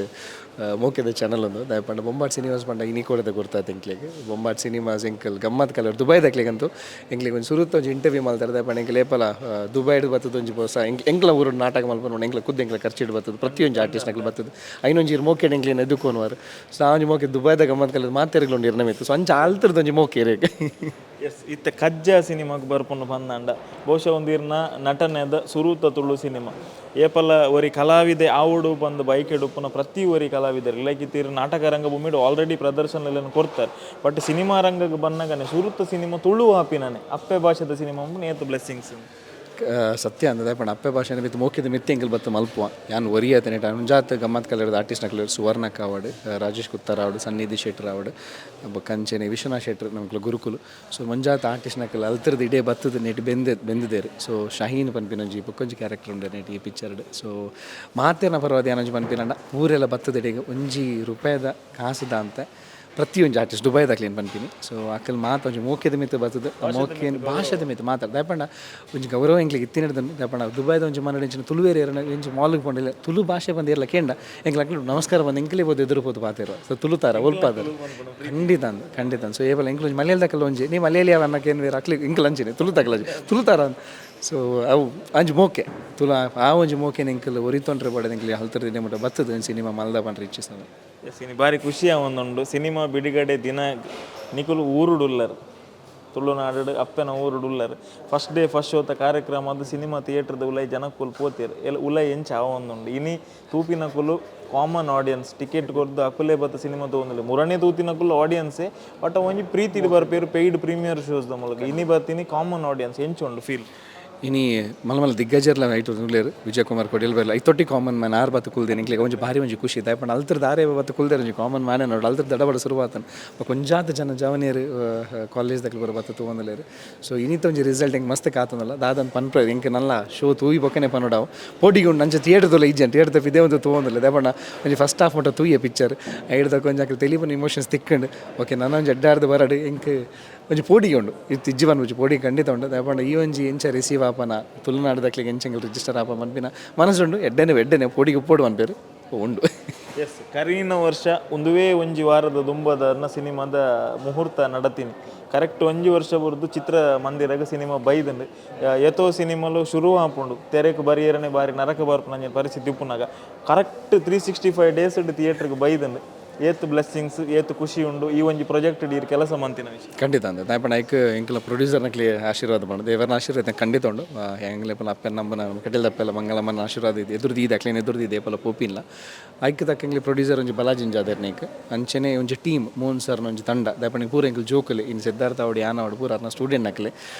ಮೋಕೆದ ಚಾನಲ್ ಒಂದು ದಾಯ ಪಂಡ ಬೊಂಬಾಟ್ ಸಿನಿಮಾಸ್ ಪಂಡ ಇನಿ ಕೊಡದ ಗುರ್ತಾತ್ ಎಂಕ್ಲೆಗ್. ಬೊಂಬಾಟ್ ಸಿನಿಮಾಸ್ ಎಂಕಲ್ ಗಮ್ಮತ್ ಕಲರ್ ದುಬೈದಕ್ಲೆಗಂತೂ ಎಂಕ್ಲೆಗ್ ಒಂಜಿ ಸುರುತ್ತ ಒಂಜಿ ಇಂಟರ್ವ್ಯೂ ಮಲ್ತಾರೆ. ದಾಯ ಪಂಡ ಎಂಕ್ ಏಪಲ ದುಬೈಡ್ ಬತ್ತದ ಒಂಜಿ ಹೊಸ ಎಂಕ್ ಎಂಕ್ಲ ಊರು ನಾಟಕ ಮಲ್ಪನ ಎಂಕ್ಲ ಖುದ್ದು ಎಂಕ್ಲ ಖರ್ಚಿಡ್ ಬತ್ತದ, ಪ್ರತಿಯೊಂಜಿ ಆರ್ಟಿಸ್ಟ್ ನಕ್ಲು ಬತ್ತದ. ಐನೊಂಜಿ ಮೋಕೆಡ್ ಎಂಕ್ಲೆನ ಎದುಕೋನುವಾರು. ಸೊ ಆ ಒಂಜಿ ಮೋಕೆ ದುಬೈದ ಗಮ್ಮತ್ ಕಲ್ಲು ಮಾತೆರ್ಗ್ಲುಂಡು ಇರ್ನ ಮಿತ್ತು. ಸೊ ಅಂಚ ಆಲ್ತಿರ್ದು ಒಂಜಿ ಮೋಕೆ ಇರೆಗ್. ಎಸ್, ಇತ್ತೆ ಕಜ್ಜ ಸಿನಿಮಾಗ್ ಬರ್ಪುಂಡು ಪಂದಾಂಡ ಬಹುಶಃ ಒಂದಿರ್ನ ನಟನೆದ ಸುರೂತ ತುಳು ಸಿನಿಮಾ. ಏಪಲ ಒರಿ ಕಲಾವಿದೆ ಆವೊಡು ಪಂದ್ ಬೈಕೆಡ್ ಉಪ್ಪುನ ಪ್ರತಿ ಒರಿ ಕಲಾವಿದರು ಲೈಕ್ ಇತ್ತಿರ್ ನಾಟಕ ರಂಗಭೂಮಿಡ್ ಆಲ್ರೆಡಿ ಪ್ರದರ್ಶನ ಕೊರ್ತಾರೆ. ಬಟ್ ಸಿನಿಮಾ ರಂಗಕ್ಕೆ ಬನ್ನಗನೆ ಸುರುತ ಸಿನಿಮಾ ತುಳು ಆಪಿನನೆ ಅಪ್ಪೆ ಭಾಷೆದ ಸಿನಿಮಾ ನೇತು ಬ್ಲೆಸ್ಸಿಂಗ್ಸ್. ಸತ್ಯ ಅಂದದ ಪಂಡ ಅಪ್ಪೆ ಭಾಷೆನ ಮಿತ್ತು ಮೋಕೆದ ಮಿತ್ತೆ ಎಂಕಲ್ ಬತ್ತು ಮಲ್ಪುವ. ಯಾನ್ ಒರಿಯತನೆ ಒಂಜಾತ್ ಗಮ್ಮತ್ ಕಲರ್ದ ಆರ್ಟಿಸ್ಟ್ ನಕಲು ಸುವರ್ಣ ಕಾವಡ್, ರಾಜೇಶ್ ಕುತ್ತಾರ್ ಆವಡ್, ಸನ್ನಿಧಿ ಶೆಟ್ಟರ್ ಆವಡ್, ಬೊಕ್ಕ ಅಂಚೆನೆ ವಿಶ್ವನಾಥ್ ಶೆಟ್ಟರ್ ನಮಕ್ಲ ಗುರುಕುಲು. ಸೊ ಮಂಜಾತ ಆರ್ಟಿಸ್ಟ್ ನಕಲು ಅಲ್ತರ್ದು ಇಡೇ ಬತ್ತದ ನೆಟ್ ಬೆಂದೆ ಬೆಂದಿದ್ದೇರು. ಸೊ ಶಹೀನ್ ಪನ್ಪಿನೊಂಜಿ ಬೊಕ್ಕೊಂಜಿ ಕ್ಯಾರೆಕ್ಟರ್ ಉಂಡು ನೆಟ್ ಈ ಪಿಕ್ಚರ್ಡ್. ಸೊ ಮಾತೇನ ಪರವಾದ ಯಾನೊಂಜಿ ಪನ್ಪಿನಂಡ ಊರೆಲ್ಲ ಬತ್ತದ ಒಂಜಿ ರೂಪಾಯಿದ ಕಾಸುದ ಅಂತ ಪ್ರತಿಯೊಂಜಿ ಆರ್ಟಿಸ್ಟ್ ದುಬೈದ ಕ್ಲೀನ್ ಪನ್ಪಿನಿ. ಸೊ ಅಕಲ್ ಮಾತ ಒಂಜಿ ಮೋಕೆದ ಮಿತ್ತು ಬತ್ತದ, ಮೋಕೆ ಭಾಷೆದ ಮಿತ್ತು ಮಾತಾಡ ದಾಯಪಂಡ ಒಂಜಿ ಗೌರವ ಎಂಕ್ಲಿಗೆ ಇತ್ತಿನಡ್ದನ್ನು. ದಾಯಪಂಡ ದುಬೈದ ಒಂಜಿ ಮನಡ್ ಇಂಚಿನ ತುಳುವೇರು ಏರನ ಇಂಚ ಮಾಲ್ಗೆ ಪೋಂಡಿಲ್ಲ ತುಳು ಭಾಷೆ ಬಂದು ಏರ್ಲ ಕೇಂಡ ಎಂಕ್ಲ ಅಕ್ಲು ನಮಸ್ಕಾರ ಬಂದು ಎಂಕ್ಲೇ ಬೋದು ಎದುರು ಪೋದು ಪಾತೆರ. ಸೊ ತುಳುತಾರ ಒಲ್ಪಾದರು ಖಂಡಿತ ಅಂದ್ ಖಂಡಿತ. ಸೊ ಏಪಲ ಎಂಕ್ಲು ಒಂಜಿ ಮಲಯಾಳದಕಲ್ಲ ಒಂಜಿ ನೀ ಮಲಯಾಳಿ ಅನ್ನಕ್ಕೆ ಏನು ಬೇರೆ ಅಕ್ಲಿ ಎಂಕ್ಲು ಅಂಚಿನೆ ತುಳು ತಕಲಂಜಿ ತುಳುತಾರ. ಸೊ ಅವು ಅಂಜಿ ಮೋಕೆ ತುಳು ಆ ಒಂಜಿ ಮೋಕೆ ಎಂಕಲ್ ಒರಿತೊಂಡ್ರೆ ಬಡ ಎಂಕ್ಲಿ ಹಲ್ತರ ದಿನ ಮುಟ್ಟ ಬತ್ತದ ಸಿನಿಮಾ ಮಲ್ದ ಪಂಡ್ರೆ ಇಚ್ಛಿಸ್ತದೆ. ಎಸ್, ಇನಿ ಬಾರಿ ಖುಷಿಯ ಒಂದುಂಡು. ಸಿನಿಮಾ ಬಿಡುಗಡೆ ದಿನ ನಿಕುಲು ಊರುಡುಲ್ಲರ್, ತುಳುನಾಡು ಅಪ್ಪೆನ ಊರುಡುಲ್ಲರ್. First day first ಶೋತ ಕಾರ್ಯಕ್ರಮ ಅದು ಸಿನಿಮಾ ಥಿಯೇಟರ್ದ ಉಲೈ ಜನಕ್ಕುಲು ಪೋತೇರು ಎಲ್ ಉಲೈ ಎಂಚ ಆವೊಂದುಂಡು. ಇನಿ ತೂಪಿನಕುಲು common audience ticket ಕೊರ್ದು ಅಕುಲೇ ಬತ್ತ ಸಿನಿಮಾ ತೂವೊಂದುಲ್ಲೆ. ಮುರಣೆ ತೂತಿನಕುಲು ಆಡಿಯನ್ಸೇ, ಬಟ್ ಒಂಜಿ ಪ್ರೀತಿಡ್ ಬರ್ಪೇರು paid premier shows ದ ಮೂಲಕ. ಇನಿ ಬತ್ತೀನಿ ಕಾಮನ್ ಆಡಿಯನ್ಸ್ ಎಂಚ ಉಂಡು ಫೀಲ್? ಇನಿ ಮಲ್ಲ ಮಲ್ಲ ದಿಗ್ಗಜರ್ಲ ಐಟ್ ಉಲ್ಲೇರು, ವಿಜಯ್ ಕುಮಾರ್ ಕೊಡಿಯಲ್ ಬೈಲ ಐತೊಟ್ಟಿ ಕಾಮನ್ ಮ್ಯಾನ್ ಆರ್ ಬತ್ತು ಕುಲ್ದೇನೆ ಎಂಕ್ಲೆಗ್ ಒಂಜಿ ಭಾರಿ ಒಂಜಿ ಖುಷಿ. ದಾಯೆ ಅಲ್ತರ ದಾರೆ ಬತ್ತು ಕುಲ್ದೇರು ಒಂಜಿ ಕಾಮನ್ ಮ್ಯಾನೇ ನೋಡು ಅಲ್ತರ ದಡಬಡ ಶುರುವಾತನ್. ಬೊಕ ಒಂಜಾತ ಜನ ಜವನಿಯರು ಕಾಲೇಜ್ ದಕ್ಲು ಬರ ಬತ್ತು ತೂವೊಂದುಲ್ಲೆರ್. ಸೊ ಇನಿತ ಒಂಜಿ ರಿಸಲ್ಟ್ ಎಂಕ್ ಮಸ್ತ್ ಕಾತೊಂದುಲ್ಲ. ದಾದನ್ ಪನ್ಪ ಎಂಕ್ ನಲ್ಲ ಶೋ ತೂಯಿ ಬೊಕ್ಕನೆ ಪನೊಡಾವು. ಪೋಡಿಗೆ ಉಂಡು ಅಂಚ ಥಿಯೇಟರ್ ತುಲ್ಲ ಇಜ್ಜಂಟ್ ಥಿಯೇಟರ್ ತಪ್ಪಿದೆ ಒಂದು ತೂವೊಂದುಲ್ಲೆ. ದಾಯೆ ಪಂಡ ಒಂಜಿ ಫಸ್ಟ್ ಹಾಫ್ ಮುಟ್ಟ ತೂಯೆ ಪಿಕ್ಚರ್ ಐಡ್ದಕ್ಕ ಒಂಜಿ ಅಕ್ಲು ತೆಲಿಪುನ ಇಮೋಷನ್ಸ್ ತಿಕ್ಕಂಡು. ಓಕೆ, ನನ ಒಂಜಿ ಎಡ್ಡಾರ್ದು ಬರಡು ಎಂಕ್ ಒಂಜಿ ಪೋಡಿಗೆ ಉಂಡು. ಇತ್ತು ಇಜ್ಜಿ ಪನ್ಪುಜಿ, ಪೋಡಿಗೆ ಖಂಡಿತ ಉಂಡು. ದಾಯೆ ಪಂಡ ಈ ಒಂಜಿ ಎಂಚ ರಿಸೀವ್ ಆಪನ ತುಳುನಾಡದಕ್ಲೆಗ್ ಎಂಚ ರಿಜಿಸ್ಟರ್ ಆಪ ಪನ್ಪಿನ ಮನಸ್ಸುಂಡು. ಎಡ್ಡೆನೆ ಎಡ್ಡೆನೆ ಪೋಡಿಗೆ ಉಪ್ಪೋಡು ಪನ್ಪೇರು ಉಂಡು. ಎಸ್, ಕರೀನ ವರ್ಷ ಒಂದುವೇ ಒಂಜಿ ವಾರದ ದುಂಬದ ಸಿನಿಮಾದ ಮುಹೂರ್ತ ನಡತೀನಿ. ಕರೆಕ್ಟ್ ಒಂಜಿ ವರ್ಷ ಬುರ್ದು ಚಿತ್ರ ಮಂದಿರಗ ಸಿನಿಮಾ ಬೈದಂಡು. ಏತೋ ಸಿನಿಮಾಲು ಶುರು ಆಪುಂಡು, ತೆರೆಕ್ ಬರಿಯರನೆ ಬಾರಿ ನರಕ ಬರ್ಪುನ ಪರಿಸ್ಥಿತಿ ಉಪ್ಪುನಾಗ ಕರೆಕ್ಟ್ 365 ಡೇಸ್ ಥಿಯೇಟರ್ಗೆ ಬೈದಂಡು. ಏತ್ ಬ್ಲೆಸ್ಸಿಂಗ್ಸ್, ಏತ್ ಖುಷಿ ಉಂಡು ಈ ಒಂಜಿ ಪ್ರಾಜೆಕ್ಟ್ ಇಡೀ ಕೆಲಸ ಮಂತಿನ ವಿಷಯ? ಖಂಡಿತ ಅಂದ ದಾಯೆ ಐಕ್ ಎಂಕಲ ಪ್ರೊಡ್ಯೂಸರ್ನಕ್ಲೆ ಆಶೀರ್ವಾದ ಪಂಡ ದೇವರನ ಆಶೀರ್ವಾದ ಖಂಡಿತ ಉಂಡು. ಎಂಗ್ಲೆ ಪಲ ಅಪ್ಪೆ ನಂಬನ ಕಟೀಲ್ದಪ್ಪೆಲ್ಲ ಮಂಗಳಮ್ಮನ ಆಶೀರ್ವಾದ ಇದೆ ಎದುರು ದೀದ ಅಕ್ಲೇನ ಎದುರು ದೀದೆ ಪಲ ಪೋಪಿಲ್ಲ. ಐಕ್ ತಕ್ಕ ಪ್ರೊಡ್ಯೂಸರ್ ಒಂಜಿ ಬಲಾಜಿಂಜ ಅದರ್ನೇಕ್ ಅಂಚನೆ ಒಂಜಿ ಟೀಮ್ ಮೋಹನ್ ಸರ್ನ ಒಂಜಿ ತಂಡ. ದಾಯೆ ಪೂರ ಎಂಕಲ್ ಜೋಕುಲೆ ಇನ್ ಸಿದ್ಧಾರ್ಥ ಅವಡು ಯಾನ ಅವಡು ಪೂರ ಅರ್ನ ಸ್ಟೂಡೆಂಟ್ ನಕ್ಲೆ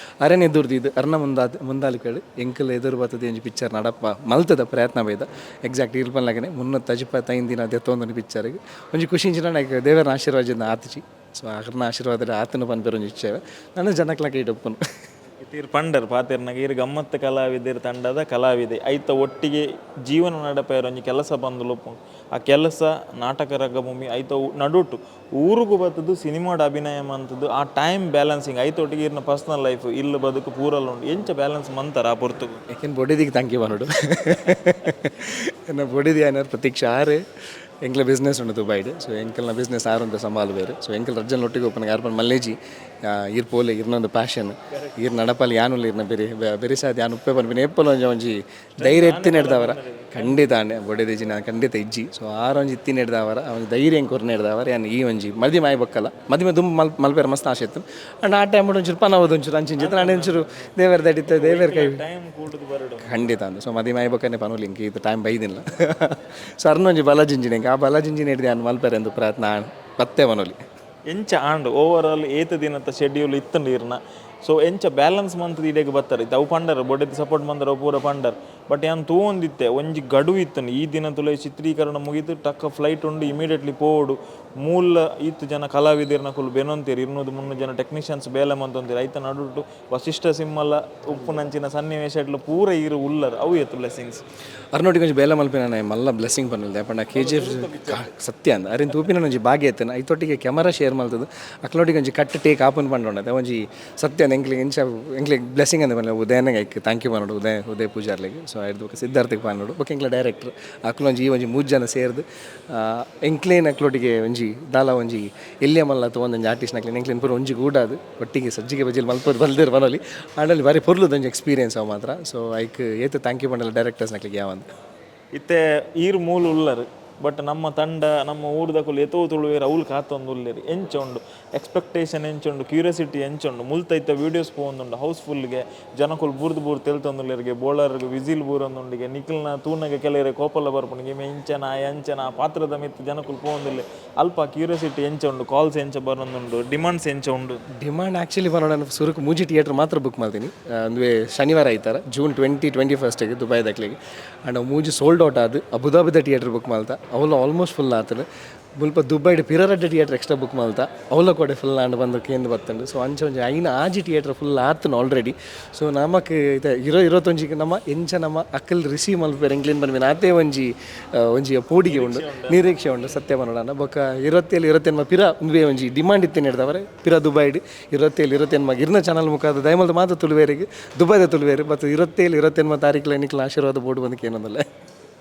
ಅರೆನ ಎದುರು ದೀದ್ ಅರ್ನ ಮುಂದಾದ ಮುಂದಾಲಿಕೇಳು ಎಂಕಲ್ ಎದುರು ಬರ್ತದೆ ಒಂಜಿ ಪಿಕ್ಚರ್ ನಡಪ ಮಲ್ತದ ಪ್ರಯತ್ನ ಬೈದ. ಎಕ್ಸಾಕ್ಟ್ ಇರ್ಪನ್ಲಾಗನೆ 375 ದಿನ ದೆತ್ತೊಂದು ಪಿಕ್ಚರ್ಗೆ ಒಂಜಿ ಖುಷಿ ಇಂಚಿನ ದೇವರ ಆಶೀರ್ವಾದದಿಂದ ಆತಿಚಿ. ಸೊ ಅರ್ನ ಆಶೀರ್ವಾದ ಆತನ ಪನ್ಪೇರು ಒಂಜಿ ಇಚ್ಛೆ ನನ್ನ ಜನಕ್ಲ ಕೈಟ್ ಒಪ್ಪುನು. ಇತ್ತೀರ್ ಪಂಡರ್ ಪಾತೆರ್ನಾಗ ಈರ್ ಗಮ್ಮತ್ತು ಕಲಾವಿದರ ತಂಡದ ಕಲಾವಿದೆ, ಐತ ಒಟ್ಟಿಗೆ ಜೀವನ ನಡಪೇರ ಒಂಜಿ ಕೆಲಸ ಬಂದು ಉಪ್ಪುಂಡು. ಆ ಕೆಲಸ ನಾಟಕ ರಂಗಭೂಮಿ ಐತ ನಡುಟು ಊರುಗು ಬತ್ತದು ಸಿನಿಮಾಡ್ ಅಭಿನಯ ಮಂತದ್ದು ಆ ಟೈಮ್ ಬ್ಯಾಲೆನ್ಸಿಂಗ್ ಐತೊಟ್ಟಿಗೆ ಇರ್ನ ಪರ್ಸನಲ್ ಲೈಫ್ ಇಲ್ಲ ಬದುಕು ಪೂರಲ್ಲ ಉಂಡು. ಎಂಚ ಬ್ಯಾಲೆನ್ಸ್ ಮಂತಾರ ಆ ಪೊರ್ತುಗು? ಯಾಕೆನ್ ಬೊಡಿದಿಗೆ thank you ಪನೊಡು. ಎನ್ನ ಬೊಡಿದಿ ಆಯ್ನಾರ್ ಪ್ರತೀಕ್ಷಾ ಆರ್ ಎಂಕ್ಲ ಬಿಸ್ನೆಸ್ ಉಂಡು ದುಬೈಡ್. ಸೊ ಎಂಕಲ್ನ ಬಿಸ್ನೆಸ್ ಆರು ಅಂತ ಸಂಭಾಲು ಬೇರೆ. ಸೊ ಎಂಕಲ್ ರಜ್ಜನ್ ಒಟ್ಟಿಗೆ ಒಪ್ಪನ ಯಾರು ಪಂಡ ಮಲ್ಲೇಜಿ ಈರ್ ಪೋಲೆ ಇರ್ನೊಂದು ಪ್ಯಾಷನ್ ಈರ್ ನಡಪಲ್ಲಿ ಯಾನುಲ್ಲ ಇರ್ನ ಬೇರೆ ಬೇರೆ ಸಾಧ್ಯ ಯಾನ್ ಉಪ್ಪೆ ಪನ್ಪಿನ ಏಪಲ ಒಂಜಿ ಒಂಜಿ ಧೈರ್ಯ ಎತ್ತಿ ನೆಡ್ದವರ ಖಂಡಿತ ಅಣ್ಣೆ ಬೊಡೆದಿಜಿ ನಾನು ಖಂಡಿತ ಇಜ್ಜಿ. ಸೊ ಆರು ಒಂಜಿ ಇತ್ತಿ ನೆಡ್ದವರ ಒಂಜಿ ಧೈರ್ಯ ಎಂಕ್ ಕೊರ್ನ ನೆಡ್ದವರ. ಯಾನ್ ಈ ಒಂಜಿ ಮದಿಮೆ ಆಯ್ ಬೊಕ್ಕಲ ಮದಿಮೆ ದುಂಬು ಮಲ್ ಮಲ್ಪೆರ ಮಸ್ತ್ ಆಸೆ ಇತ್ತು. ಅಂಡ್ ಆ ಟೈಮ್ ಒಂಚೂರು ಪನವದು ಒಂಚೂರು ಅಂಚಿಂಚಿ ನಾನು ಒಂಚೂರು ದೇವರ ದಡಿತ ದೇವರ ಕೈ ಟೈಮ್ ಕೂಡುದು ಬರಡು. ಖಂಡಿತ ಅಂದ. ಸೊ ಮದಿಮೆ ಆಯ್ ಬೊಕ್ಕನೆ ಪನೊಲಿ ಇಂಕ್ ಇದು ಟೈಮ್ ಬೈದಿಲ್ಲ. ಸೊ ಅರ್ನೊಂಜಿ ಬಲಜಿಂಜಿನ ಆ ಬಲಜಿಂಜಿನ ಹಿಡ್ದು ಯಾನ್ ಮಲ್ಪೆರೆ ಎಂದು ಪ್ರಯತ್ನ ಪತ್ತೆ ಪನೊಲಿ. ಎಂಚ and over all ಏತ ದಿನದ ಶೆಡ್ಯೂಲ್ ಇತ್ತಂಡು ಇರ್ನ? ಸೊ ಎಂಚ ಬ್ಯಾಲೆನ್ಸ್ ಮಂತ್ ಇಡೆಗ್ ಬತ್ತಾರೆ? ಅವು ಪಂಡರ್ ಬೊಡೆದಿ ಸಪೋರ್ಟ್ ಮಂದರ್ ಅವು ಪೂರ ಪಂಡರ್. ಬಟ್ ಯಾನ್ ತೂವೊಂದಿತ್ತೆ ಒಂಜಿ ಗಡುವು ಇತ್ತಂಡು ಈ ದಿನ ತುಲೈ ಚಿತ್ರೀಕರಣ ಮುಗಿತು ಟಕ್ಕ ಫ್ಲೈಟ್ ಉಂಡು ಇಮಿಡಿಯೇಟ್ಲಿ ಪೋವೊಡು. ಮೂಲ ಈತ್ ಜನ ಕಲಾವಿದರ್ನಕುಲು ಬೆನೊಂತೀರು, 200-300 ಜನ ಟೆಕ್ನಿಷಿಯನ್ಸ್ ಬೇಲೆ ಮಂತೊಂತೀರು. ಐತ ನಡುಟು ವಸಿಷ್ಠ ಸಿಂಹಲ ಉಪ್ಪುನಂಚಿನ ಸನ್ನಿವೇಶ ಇಟ್ಲು ಪೂರ ಈರು ಉಲ್ಲರ್. ಅವು ಏತ್ ಬ್ಲೆಸ್ಸಿಂಗ್ಸ್? ಅರ್ನೋಟಿಗೆ ಒಂಜಿ ಬೇಲೆ ಮಲ್ಪಿನ ಮಲ್ಲ ಬ್ಲೆಸ್ಸಿಂಗ್ ಪನ್ನಿಲ್ದೆ ಪಂಡ ಕೆಜಿಎಫ್ ಸತ್ಯ ಅಂದ ಅರಿನ್ ತೂಪಿನ ಒಂಜಿ ಭಾಗ್ಯ ಇತ್ತನ. ಐತೊಟ್ಟಿಗೆ ಕ್ಯಾಮರಾ ಶೇರ್ ಮಲ್ತದು ಅಕ್ಲೋಟಿಗೆ ಒಂಜಿ ಕಟ್ ಟೇಕ್ ಆಪನ್ ಪಂಡೊಂಡತೆ ಒಂಜಿ ಸತ್ಯ ಅಂದ ಎಂಕ್ಲಿಗೆ ಎಂಚ ಎಂಕ್ಲಿಗೆ ಬ್ಲೆಸ್ಸಿಂಗ್ ಅಂದ ಪನ್ಲೆ. ಉದಯನಾಗ ಐಕ್ thank you ಪನ್ನೋಡು, ಉದಯ ಉದಯ ಪೂಜಾರ್ಲಿಗೆ. ಸೊ ಐರ್ದು ಬೊಕ ಸಿದ್ಧಾರ್ಥಕ್ಕೆ ಪನ್ನೋಡು ಬೊಕ ಎಂಕ್ಲ ಡೈರೆಕ್ಟರ್ ಅಕ್ಲು ಒಂಜಿ ಈ ಒಂಜಿ ಮೂರು ಜನ ಸೇರ್ದು ಎಂಕ್ಲೇನ್ ಅಕ್ಲೋಟಿಗೆ ಒಂಜಿ ದಾಲ ಒಂಜಿ ಎಲ್ಲಿಯ ಮಲ್ಲ ಅಥವಾ ಒಂದೊಂಜಿ ಆರ್ಟಿಸ್ಟ್ ನಕ್ಲೇನ್ ಎಂಕ್ಲೇನ್ ಪೂರ ಒಂಜಿ ಗೂಡಾದು ಒಟ್ಟಿಗೆ ಸಜ್ಜಿಗೆ ಬಜ್ಜಿಲ್ ಮಲ್ಪೋದು ಬಲ್ದಿರ್ ಬನೊಲಿ. ಆಂಡಲ್ಲಿ ಬಾರಿ ಪೊರ್ಲುದ ಒಂಜಿ ಎಕ್ಸ್ಪೀರಿಯನ್ಸ್ ಅವು ಮಾತ್ರ. ಸೊ ಐಕ್ ಏತ್ thank you ಪಂಡಲ directors ನಕ್ಲಿಗೆ ಯಾವಂದು. ಇತ್ತೆ ಈರ್ ಮೂಲ ಉಲ್ಲರ್ But ನಮ್ಮ ತಂಡ, ನಮ್ಮ ಊರ್ದಕುಲು ಏತೋ ತುಳುವೇರು ಅವ್ಲು ಕಾತೊಂದು ಉಲ್ಲೆರ್. ಎಂಚ ಉಂಡು ಎಕ್ಸ್ಪೆಕ್ಟೇಷನ್, ಎಂಚ ಉಂಡು ಕ್ಯೂರಿಯಾಸಿಟಿ, ಎಂಚ ಉಂಡು? ಮುಲ್ತೈತ ವೀಡಿಯೋಸ್ ಪೋವೊಂದುಂಡು, ಹೌಸ್ಫುಲ್ಗೆ ಜನಕುಲು ಬೂರ್ದು ಬೂರ್ದು ತೆಲ್ತೊಂದುಲ್ಲೆರ್ಗೆ, ಬೋಳರ್ಗ್ ವಿಸಿಲ್ ಬೂರೊಂದುಂಡಿಗೆ. ನಿಕಲ್ನ ತೂನಗ ಕೆಲವೆರೆ ಕೋಪಲ ಬರ್ಪುಂಡು, ಇಮೆ ಇಂಚನ ಅಂಚನ ಪಾತ್ರದ ಮಿತ್ತ್ ಜನಕುಲು ಪೋವೊಂದುಲ್ಲೆ. ಅಲ್ಪ ಕ್ಯೂರಿಯಾಸಿಟಿ ಎಂಚ ಉಂಡು? ಕಾಲ್ಸ್ ಎಂಚ ಬರೊಂದುಂಡು? ಡಿಮಾಂಡ್ಸ್ ಎಂಚ ಉಂಡು? ಡಿಮಾಂಡ್ ಆ್ಯಕ್ಚುಲಿ ಪನೊಡ, ನಾನು ಸುರುಕು ಮೂಜಿ ಥಿಯೇಟ್ರ್ ಮಾತ್ರ ಬುಕ್ ಮಾಡ್ತೀನಿ. ಅಂದರೆ ಶನಿವಾರ ಐತಾರ, ಜೂನ್ 21ಗೆ ದುಬೈದಕ್ಲೆಗ್. ಆ್ಯಂಡ್ ಮೂಜಿ ಸೋಲ್ಡ್ ಔಟ್ ಆದ್, ಅಬುದಾಬಿದ ಥಿಯೇಟ್ರ್ ಬುಕ್ ಮಲ್ತ, ಅವುಲ ಆಲ್ಮೋಸ್ಟ್ ಫುಲ್ ಆತುಂಡು. ಮುಲ್ಪ ದುಬೈಡ್ ಪಿರರಡ್ಡ್ theatre extra book ಮಲ್ತ, ಅವುಲ ಕೂಡ ಫುಲ್ ಆಂಡ್ ಬಂದು ಕೇಂದ್ ಬತ್ತುಂಡು. ಸೊ ಅಂಚ ಒಂಜಿ ಐನ್ ಆಜಿ ಥಿಯೇಟ್ರ್ ಫುಲ್ ಆತುಂಡು ಆಲ್ರೆಡಿ. ಸೊ ನಮಕ್ ಇತ್ತೆ 21ಕ್ಕೆ ನಮ್ಮ ಎಂಚ ನಮ್ಮ ಅಕ್ಕಲ್ ರಿಸೀವ್ ಮಲ್ಪೆರ್ ಎಂಕ್ಲೆನ್ ಪನ್ಪಿನ ಆತೇ ಒಂಜಿ ಒಂಜಿ ಪೋಡಿಗೆ ಉಂಡು, ನಿರೀಕ್ಷೆ ಉಂಡು ಸತ್ಯ ಪನೊಡಾಂಡ. ಬೊಕ್ಕ 27 29 ಪಿರ ಉಂದುವೇ ಒಂಜಿ ಡಿಮಾಂಡ್ ಇತ್ತಿನ ಹಿಡ್ದವರೆ ಪಿರ ದುಬೈಡ್ 27 29 ಇರ್ನ ಚಾನಲ್ ಮುಖಾಂತರ ದಯಮಲ್ದ ಮಾತ್ರ ತುಳುವೇರಿಗೆ, ದುಬೈದ ತುಳುವೇರು ಮತ್ತು 27 29 ತಾರೀಕು ನಿಕ್ಲ ಆಶೀರ್ವಾದ ಬೋರ್ಡ್ ಬಂದಕ್ಕೆ ಏನೊಂದಲ್ಲ.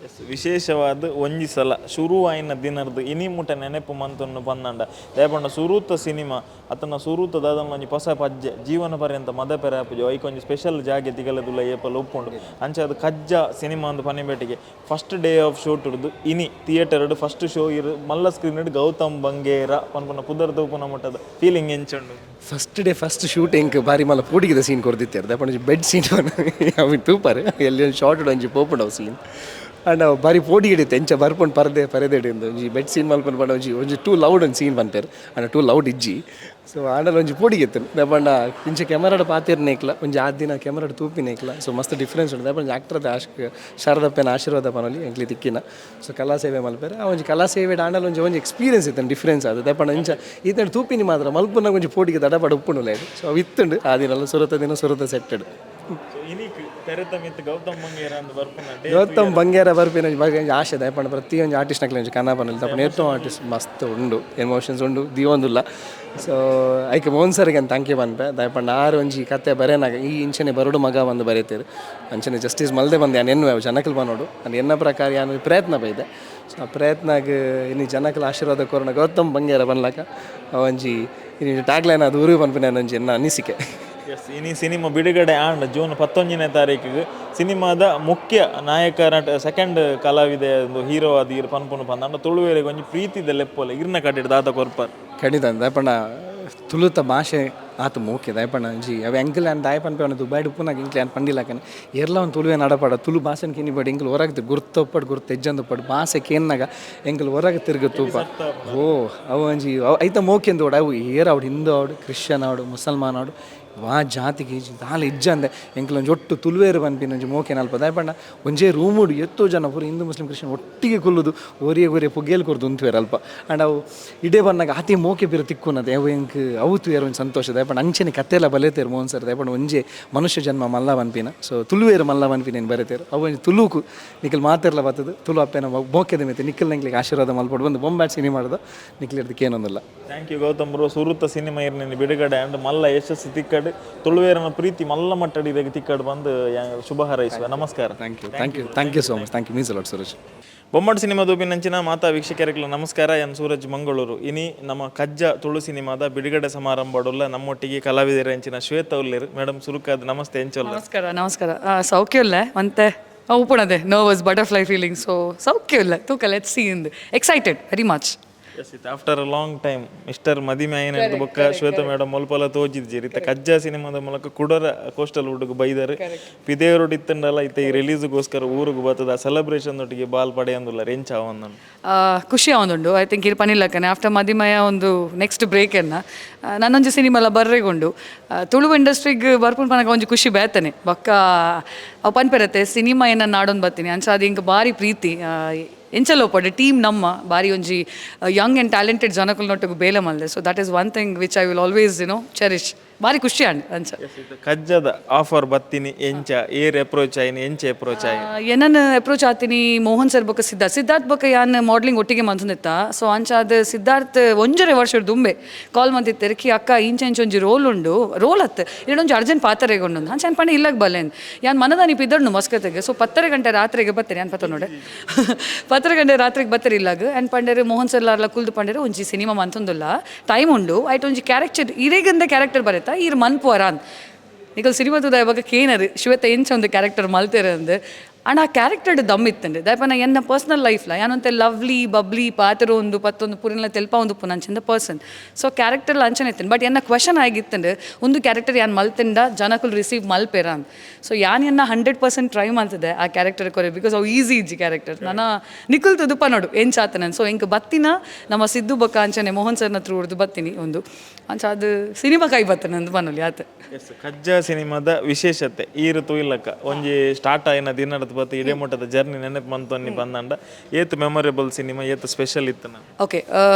ಎಸ್, ವಿಶೇಷವಾದ ಒಂಜಿ ಸಲ ಶುರುವಾಯಿನ ದಿನರ್ದು ಇನಿ ಮುಟ ನೆನಪು ಮಂತೊಂದು ಪಂದಂಡ, ದಯಪಂಡ ಸುರೂತ ಸಿನಿಮಾ ಅತನ ಸುರೂತ ದಾದನ ಒಂಜಿ ಪೊಸ ಪಜ್ಜೆ ಜೀವನ ಪರ್ಯಂತ ಮದ ಪೆರೆ ಆಪುಜಿ. ಐಕ್ ಒಂಜಿ ಸ್ಪೆಷಲ್ ಜಾಗೆ ತಿಗಲದುಲ್ಲ ಏಪಲ ಉಪ್ಪುಂಡು. ಅಂಚ ಅದು ಕಜ್ಜ ಸಿನಿಮಾ ಅಂದ್ ಪನಿಬೇಟಿಗೆ first day of shoot ಹಿಡ್ದು ಇನಿ theatre first show ಇರು ಮಲ್ಲ ಸ್ಕ್ರೀನ್ ಗೌತಮ್ ಬಂಗೇರ ಪನ್ಪುನ ಪುದರ್ ತೂಪುನ ಮುಟ್ಟದ ಫೀಲಿಂಗ್ ಎಂಚುಂಡು? First day first shooting ಬಾರಿ ಮಲ್ಲ ಪೋಡಿಗೆದ ಸೀನ್ ಕೊರ್ದಿತ್ತೆರ್. ದಯಪಂಡ ಬೆಡ್ ಸೀನ್ ಅವು ತೂಪಾರೆ, ಎಲ್ಲಿ ಒಂದು ಶಾರ್ಟ್ ಒಂಜಿ ಪೋಪುಂಡು ಅವು ಸೀನ್. ಆಂಡ ಅವು ಬಾರಿ ಪೋಡಿಗೆ ಇತ್ತು, ಎಂಚ ಬರ್ಪುಂಡು ಪರದೆ ಪರದೆಡ್ ಇಂದು ಒಂಜಿ ಬೆಡ್ ಸೀನ್ ಮಲ್ಪುಂಡು ಪಂಡ ಒಂಜಿ ಒಂಜಿ ಟೂ ಲೌಡ್ ಒಂದು ಸೀನ್ ಪನ್ಪೆರ್. ಆಂಡ ಟೂ ಲೌಡ್ ಇಜ್ಜಿ. ಸೊ ಆಂಡಲ ಒಂಜಿ ಪೋಡಿಗೆ ಇತ್ತು. ದಯಪಂಡ ಇಂಚ ಕ್ಯಾಮರಾಡ್ ಪಾತೆರ್ನೇಕ್ಲ, ಒಂಜಿ ಆ ದಿನ ಕ್ಯಾಮರಾಡ್ ತೂಪಿನೇಕ್ಲ ಸೊ ಮಸ್ತ್ ಡಿಫ್ರೆನ್ಸ್ ಉಂಡು. ದಯಪಂಡ ಆಕ್ಟ್ರದ ಆಶ್ ಶಾರದಪ್ಪನ ಆಶೀರ್ವಾದ ಪನೊಲಿ ಎಂಕ್ಲಿ ತಿಕ್ಕಿನ. ಸೊ ಕಲಾ ಸೇವೆ ಮಲ್ಪೆರೆ, ಆ ಒಂಜಿ ಕಲಾ ಸೇವೆ ಆಂಡಲ ಒಂಜಿ ಒಂಜಿ ಎಕ್ಸ್ಪೀರಿಯನ್ಸ್ ಇತ್ತು, ಡಿಫ್ರೆನ್ಸ್ ಅದು. ದಯಪಂಡ ಇಂಚ ಈತನ ತೂಪಿನಿ ಮಾತ್ರ ಮಲ್ಪುನಾಗ ಒಂಜಿ ಪೋಡಿಗೆ ದಡಪಡ ಉಪ್ಪುಂಡು. ಸೊ ಅವು ಇತ್ತುಂಡು ಆ ದಿನ ಸುರತ ದಿನ ಸುರತ ಸೆಟ್ಟೆಡ್. ಸೊ ಇನಿಕ್ ತೆರೆತ ಮಿತ್ತ್ ಗೌತಮ್ ಬಂಗೇರ ಅಂದ್ ಬರ್ಪುನ ಡೇ? ಗೌತಮ್ ಬಂಗೇರ ಬರ್ಪಿನ ಒಂಜಿ ಬಗ್ಗೆ ಒಂಜಿ ಆಶೆ. ದಯಪಂಡ ಪ್ರತಿಯೊಂದು ಆರ್ಟಿಸ್ಟ್ ನಕ್ಲೆ ಒಂಜಿ ಕನ ಪನೊಲಿ. ತಪ್ಪಣ ಏತೋ ಆರ್ಟಿಸ್ಟ್ ಮಸ್ತ್ ಉಂಡು, ಎಮೋಷನ್ಸ್ ಉಂಡು ದೀವೊಂದುಲ್ಲ. ಸೊ ಐಕ್ ಮೋಹನ್ ಸರ್ಗೆ thank you ಪನ್ಪೆ. ದಯಪಂಡ ಆರು ಒಂಜಿ ಕತೆ ಬರೇನಾಗ ಈ ಇಂಚನೆ ಬರಡು ಮಗ ಬಂದು ಬರೀತೇರು, ಅಂಚನೆ ಜಸ್ಟಿಸ್ ಮಲ್ದೆ ಬಂದೆ ಯಾನ್ ಎನ್ನುವೆ ಜನಕಲ್ ಬನ್ನೋಡು. ನಾನು ಎನ್ನ ಪ್ರಕಾರ ಯಾನ್ ಪ್ರಯತ್ನ ಬೈದೆ. ಸೊ ಆ ಪ್ರಯತ್ನಾಗ ಇನ್ನು ಜನಕಲ್ ಆಶೀರ್ವಾದ ಕೊರೋಣ ಗೌತಮ್ ಬಂಗೇರ ಬನ್ಲಕ ಒಂಜಿ ಇನ್ನು ಟ್ಯಾಗ್ಲೈನ್ ಅದು ಊರು ಪನ್ಪಿನ ಒಂಜಿ ಎನ್ನ ಅನಿಸಿಕೆ. ಎಸ್, ಇನಿ ಸಿನಿಮಾ ಬಿಡುಗಡೆ ಆಂಡ್ ಜೂನ್ 19ನೇ ತಾರೀಕಿಗೆ. ಸಿನಿಮಾದ ಮುಖ್ಯ ನಾಯಕ ನಟ, ಸೆಕೆಂಡ್ ಕಲಾವಿದೆ ಒಂದು ಹೀರೋ ಆದ್ ಇರ್ ಪನ್ಪುನು ಪಂದಂಡ ತುಳುವೇರಿಗೆ ಒಂಜಿ ಪ್ರೀತಿದ ಲೆಪ್ಪೋಲೆ ಇರ್ನ ಕಡೆಡ್ ದಾದ ಕೊರ್ಪರ್? ಖಂಡಿತ. ದಯಪಂಡ ತುಳುತ ಭಾಷೆ ಆತು ಮೋಕೆ. ದಯಪಂಡ ಒಂಜಿ ಅವು ಎಂಕಲ್ ಆನ್ ದಾಯ ಪನ್ಪೆ ಅವನ ದುಬೈಡ್ ಉಪ್ಪುನಾಗ ಎಂಕ್ಲೆ ಆನ್ ಪಂಡಿಲಾಕನೆ ಏರ್ಲ ಒಂದು ತುಳುವೆ ನಡಪಾಡ ತುಳು ಭಾಷೆನ ಕಿನ್ನಿಬಾಡಿ. ಎಂಕಲ್ ಹೊರಗೆ ಗುರ್ತೊಪ್ಪಡು ಗುರ್ತು ಎಜ್ಜಂದೊಪ್ಪಡು ಭಾಷೆ ಕೇನ್ನಾಗ ಎಂಕಲ್ ಹೊರಗೆ ತಿರುಗು ತೂಪ. ಓ ಅವು ಒಂಜಿ ಅವು ಐತ ಮೋಕೆಂದು ಅವು ಏರ್ ಆವಡು, ಹಿಂದೂ ಆವಡು, ಕ್ರಿಶ್ಚಿಯನ್ ಆವಡು, ಮುಸಲ್ಮಾನ್ ಆವಡು, ವಾ ಜಾತಿಗೆ ದಾಲ ಇಜ್ಜಂದೆ ಎಂಕಲ್ ಒಂಜಿ ಒಟ್ಟು ತುಳುವೇರು ಪನ್ಪಿನ ಒಂಜಿ ಮೋಕೆ ನಲ್ಪ. ದಾಯಪಂಡ ಒಂಜೇ ರೂಮುಡು ಎತ್ತೋ ಜನ ಪೂರ ಹಿಂದೂ ಮುಸ್ಲಿಂ ಕ್ರಿಶ್ಚಿಯನ್ ಒಟ್ಟಿಗೆ ಕುಲ್ಲುದು ಒರಿಯ ಒರಿಯ ಪುಗೇಲ್ ಕೊರ್ದು ಉಂತುವೆರ್ ಅಲ್ಪ. ಆಂಡ ಅವು ಇಡೇ ಬನ್ನಾಗ ಆತಿ ಮೋಕೆ ಬಿರು ತಿಕ್ಕುನದೆ ಅವು ಎಂಕ್ ಅವು ತೂಯರ್ ಒಂಜಿ ಸಂತೋಷ. ದಯಪಂಡ ಅಂಚನೆ ಕತ್ತೆಲ ಬಲೇತೇರು ಮೋಹನ್ ಸರ್. ದಯಪಂಡ ಒಂಜೆ ಮನುಷ್ಯ ಜನ್ಮ ಮಲ್ಲ ಪನ್ಪಿನ, ಸೊ ತುಳುವೇರು ಮಲ್ಲ ಪನ್ಪಿನ ಏನು ಬರೆತೇರು. ಅವು ಒಂಜಿ ತುಳುಕು ನಿಕಲ್ ಮಾತೆರ್ಲ ಬತ್ತದು ತುಳು ಅಪ್ಪೆನ ಮೋಕೆದ ಮಿತ್ತೆ ನಿಕ್ಕಲ್ ಎಂಕ್ಲೆಗ್ ಆಶೀರ್ವಾದ ಮಲ್ಪೊಡು ಬಂದು ಬೊಂಬ್ಯಾಟ್ ಸಿನಿಮಾದ ನಿಕ್ಲೆರ್ದಕ್ಕೆ ಏನೊಂದಿಲ್ಲ. Thank you Gautam bro. ಸುರುತ cinema ಇರ್ನಿನಿ ಬಿಡುಗಡೆ ಅಂಡ್ ಮಲ್ಲ ಯಶಸ್ಸು ತಿಕ್ಕಡ್, ತುಳುವೇರನ ಪ್ರೀತಿ ಮಲ್ಲ ಮಟ್ಟಡಿ ಇದಕ್ಕೆ ತಿಕ್ಕಡ್ ಬಂದು ಶುಭ ಹಾರೈಸುವ. ನಮಸ್ಕಾರ. Thank you, thank you, thank you so much. Thank you, means lot Suraj. ಬೊಮ್ಮಡ್ cinema ದೂಪಿನಂಚಿನ ಮಾತಾ ವೀಕ್ಷಕರಿಗೆ ನಮಸ್ಕಾರ. ಎನ್ ಸೂರಜ್ ಮಂಗಳೂರು. ಇನಿ ನಮ್ಮ ಕಜ್ಜ ತುಳು ಸಿನಿಮಾದ ಬಿಡುಗಡೆ ಸಮಾರಂಭಡುಲ್ಲ. ನಮ್ಮೊಟ್ಟಿಗೆ ಕಲಾವಿದರ ಅಂಚಿನ ಶ್ವೇತ ಉಲ್ಲೇರು. ಮೇಡಮ್, ಸುರುಕಾದ್ ನಮಸ್ತೆ, ಎಂಚೊಲ್ಲ? ನಮಸ್ಕಾರ, ನಮಸ್ಕಾರ. ಸೌಖ್ಯ ಇಲ್ಲ ಒಂತೆ ಉಪ್ಪುಣದೆ nervous, butterfly feeling. So ಸೌಖ್ಯ ಇಲ್ಲ ತೂಕ, let see ಇಂದ್ excited very much. S, it after a long time mister ಮದಿಮೆ ಆಯಿನ ಬೊಕ್ಕ ಶ್ವೇತ ಮೇಡಮ್ ಮುಲ್ಪಲ ತೋಜಿದ್ಜಿ. ಇತ್ತ ಕಜ್ಜ ಸಿನಿಮಾದ ಮೂಲಕ ಕುಡರ ಕೋಸ್ಟಲ್ ವುಡ್ಗ್ ಬೈದರು. ಪಿದೇವರುಡ್ ಇತ್ತಂಡಲ ಇತ್ತ ಈ ರಿಲೀಸ್ಗೋಸ್ಕರ ಊರುಗು ಬತ್ತದ ಸೆಲೆಬ್ರೇಷನ್ ಒಟ್ಟಿಗೆ ಬಾಲ್ ಪಡೆಯಂದುಲ್ಲ ರೆಂಚ ಅವನ್ನ? ಖುಷಿ ಆವೊಂದುಂಡು. I think ಇರ್ ಪನಿಲ್ಲಕ್ಕನೆ ಆಫ್ಟರ್ ಮದಿಮಯ ಒಂದು ನೆಕ್ಸ್ಟ್ ಬ್ರೇಕ್ ಎನ್ನ ನನ್ನೊಂಜಿ ಸಿನಿಮಾಲ ಬರ್ರೆಗುಂಡು. ತುಳು ಇಂಡಸ್ಟ್ರಿಗೆ ಬರ್ಪುನ್ ಪನಗ ಒಂಜಿ ಖುಷಿ ಬೇತನೆ. ಬೊಕ್ಕ ಅವು ಪನ್ಪೆರತ್ತೆ ಸಿನಿಮಾ ಏನ ನಾಡೊಂದು ಬರ್ತೀನಿ ಅಂಚ ಅದು ಇಂಕ್ ಬಾರಿ ಪ್ರೀತಿ. ಎಂಚಲೋಪಡೆ ಟೀಮ್ ನಮ್ಮ ಬಾರಿ ಒಂಜಿ Young and talented ಜನಕುಲ್ನೊಟ್ಟಿಗೆ ಬೇಲೆ ಮಲ್ದೆ. So that is one thing which I will always cherish. ಬಾರಿ ಖುಷಿ ಅಂಡ್ ಅಂಚ. ಕಜ್ಜದ ಆಫರ್ ಬತ್ತೀನಿ ಎಂಚ? ಏರ್ ಅಪ್ರೋಚ್ ಆಯ್ನಿ, ಎಂಚ ಅಪ್ರೋಚ್ ಆಯ್ನಿ? ಏನನ್ನ ಅಪ್ರೋಚ್ ಆತೀನಿ ಮೋಹನ್ ಸರ್ ಬೊಕ್ಕ ಸಿದ್ಧಾರ್ಥ್. ಸಿದ್ಧಾರ್ಥ್ ಬೊಕ್ಕ ಯಾನ್ ಮಾಡಲಿಂಗ್ ಒಟ್ಟಿಗೆ ಮಂತೊಂದಿತ್ತ. ಸೊ ಅಂಚಾದ ಸಿದ್ಧಾರ್ಥ್ ಒಂಜರೆ ವರ್ಷ ದುಂಬೆ ಕಾಲ್ ಮಂತಿತ್ತೆರ್ ಕಿ ಅಕ್ಕ ಇಂಚ ಇಂಚ ಒಂಜಿ ರೋಲ್ ಉಂಡು, ರೋಲ್ ಅತ್ತು ಒಂಜಿ ಅರ್ಜೆಂಟ್ ಪಾತ್ರೆಗೆ ಉಂಡು. ಅಂಚ ಅನ್ಪಂಡ ಇಲ್ಲಗ್ ಬಲ್ಲೇನ್ ಯಾನ್ ಮನದಾನಿ ಪಿದರ್ನು ಮಸ್ಕತೆಗೆ. ಸೊ 10:30 ಗಂಟೆ ರಾತ್ರಿಗೆ ಬತ್ತಾರೆ ಯಾನ್ ಪತ್ತ ನೋಡೆ 10:30 ಗಂಟೆ ರಾತ್ರಿಗೆ ಬತ್ತಾರೆ ಇಲ್ಲಾಗ. ಆ್ಯಂಡ್ ಪಂಡೇರು ಮೋಹನ್ ಸರ್ ಲಾರ್ಲ ಕುಲ್ದು ಪಂಡೇರು ಒಂಜಿ ಸಿನಿಮಾ ಮಂತೊಂದುಲ್ಲ, ಟೈಮ್ ಉಂಡು, ಐಟ್ ಒಂಜಿ ಕ್ಯಾರೆಕ್ಟರ್ ಇರೇಗಂದ ಕ್ಯಾರೆಕ್ಟರ್ ಬರೆತಾ ಈರ್ ಮನ್ಪುವರ ಅಂದ್. ನಿಕಲ್ ಸಿನಿಮಾ ತೂದ ಇವಾಗ ಕೇನರು ಶ್ವೇತ ಎಂಚ ಒಂದು ಕ್ಯಾರೆಕ್ಟರ್ ಮಲ್ತೇರೆ ಅಂದ್. And ಆ ಕ್ಯಾರೆಕ್ಟರ್ಡ್ ದಮ್ ಇತ್ತಂಡೆ. ದಾಯಪನ ಎನ್ನ ಪರ್ಸನಲ್ ಲೈಫ್ಲ ಯಾನೊಂತೆ ಲವ್ಲಿ ಬಬ್ಲಿ ಪಾತ್ರ ಒಂದು ಪತ್ತೊಂದು ಪೂರಿನ ತೆಲ್ಪ ಒಂದು ಪುನಂಚಿಂದ ಪರ್ಸನ್. ಸೊ ಕ್ಯಾರೆಕ್ಟರ್ಲ ಅಂಚನೆ ಇತ್ತಂಡೆ. ಬಟ್ ಎನ್ನ ಕ್ವಶನ್ ಆಗಿತ್ತಂಡೆ, ಒಂದು ಕ್ಯಾರೆಕ್ಟರ್ ಯಾನ್ ಮಲ್ತಿಂದ ಜನಕುಲು ರಿಸೀವ್ ಮಲ್ಪೆರ ಅಂದ್. ಸೊ ಯಾನ್ ಎನ್ನ 100% ಟ್ರೈ ಮಲ್ತಿದೆ ಆ ಕ್ಯಾರೆಕ್ಟರ್ ಕೊರೆ, because ಅವು ಈಸಿ ಇಜ್ಜಿ ಕ್ಯಾರೆಕ್ಟರ್. ನನ್ನ ನಿಕುಲ್ ತುದುಪ ನೋಡು ಎಂಚಾತನ. ಸೊ ಎಂಕ್ ಬತ್ತಿನ ನಮ್ಮ ಸಿದ್ದು ಬೊಕ್ಕ ಅಂಚನೆ ಮೋಹನ್ ಸರ್ನ ಹತ್ರ ಉರ್ದು ಬತ್ತೀನಿ ಒಂದು ಅಂಚ ಅದು ಸಿನಿಮಾ ಕೈ ಬತ್ತನ ಅಂದ್ ಪನೊಲಿ ಆತ. ಎಸ್, ಕಜ್ಜ ಸಿನಿಮಾದ ವಿಶೇಷತೆ ಈರು ತೂಯಿಲಕ್ಕ ಒಂಜಿ ಸ್ಟಾರ್ಟ್ ಆಯಿನ ದಿನದ ಬತ್ತು ಇಡೇ ಮಟ್ಟದ ಜರ್ನಿ ನೆನಪು ಮಂತೊನ್ನಿ ಬಂದಂಡ, ಏತ್ ಮೆಮೊರೇಬಲ್ ಸಿನಿಮಾ, ಏತ್ ಸ್ಪೆಷಲ್ ಇತ್ತು ನಾನು? ಓಕೆ,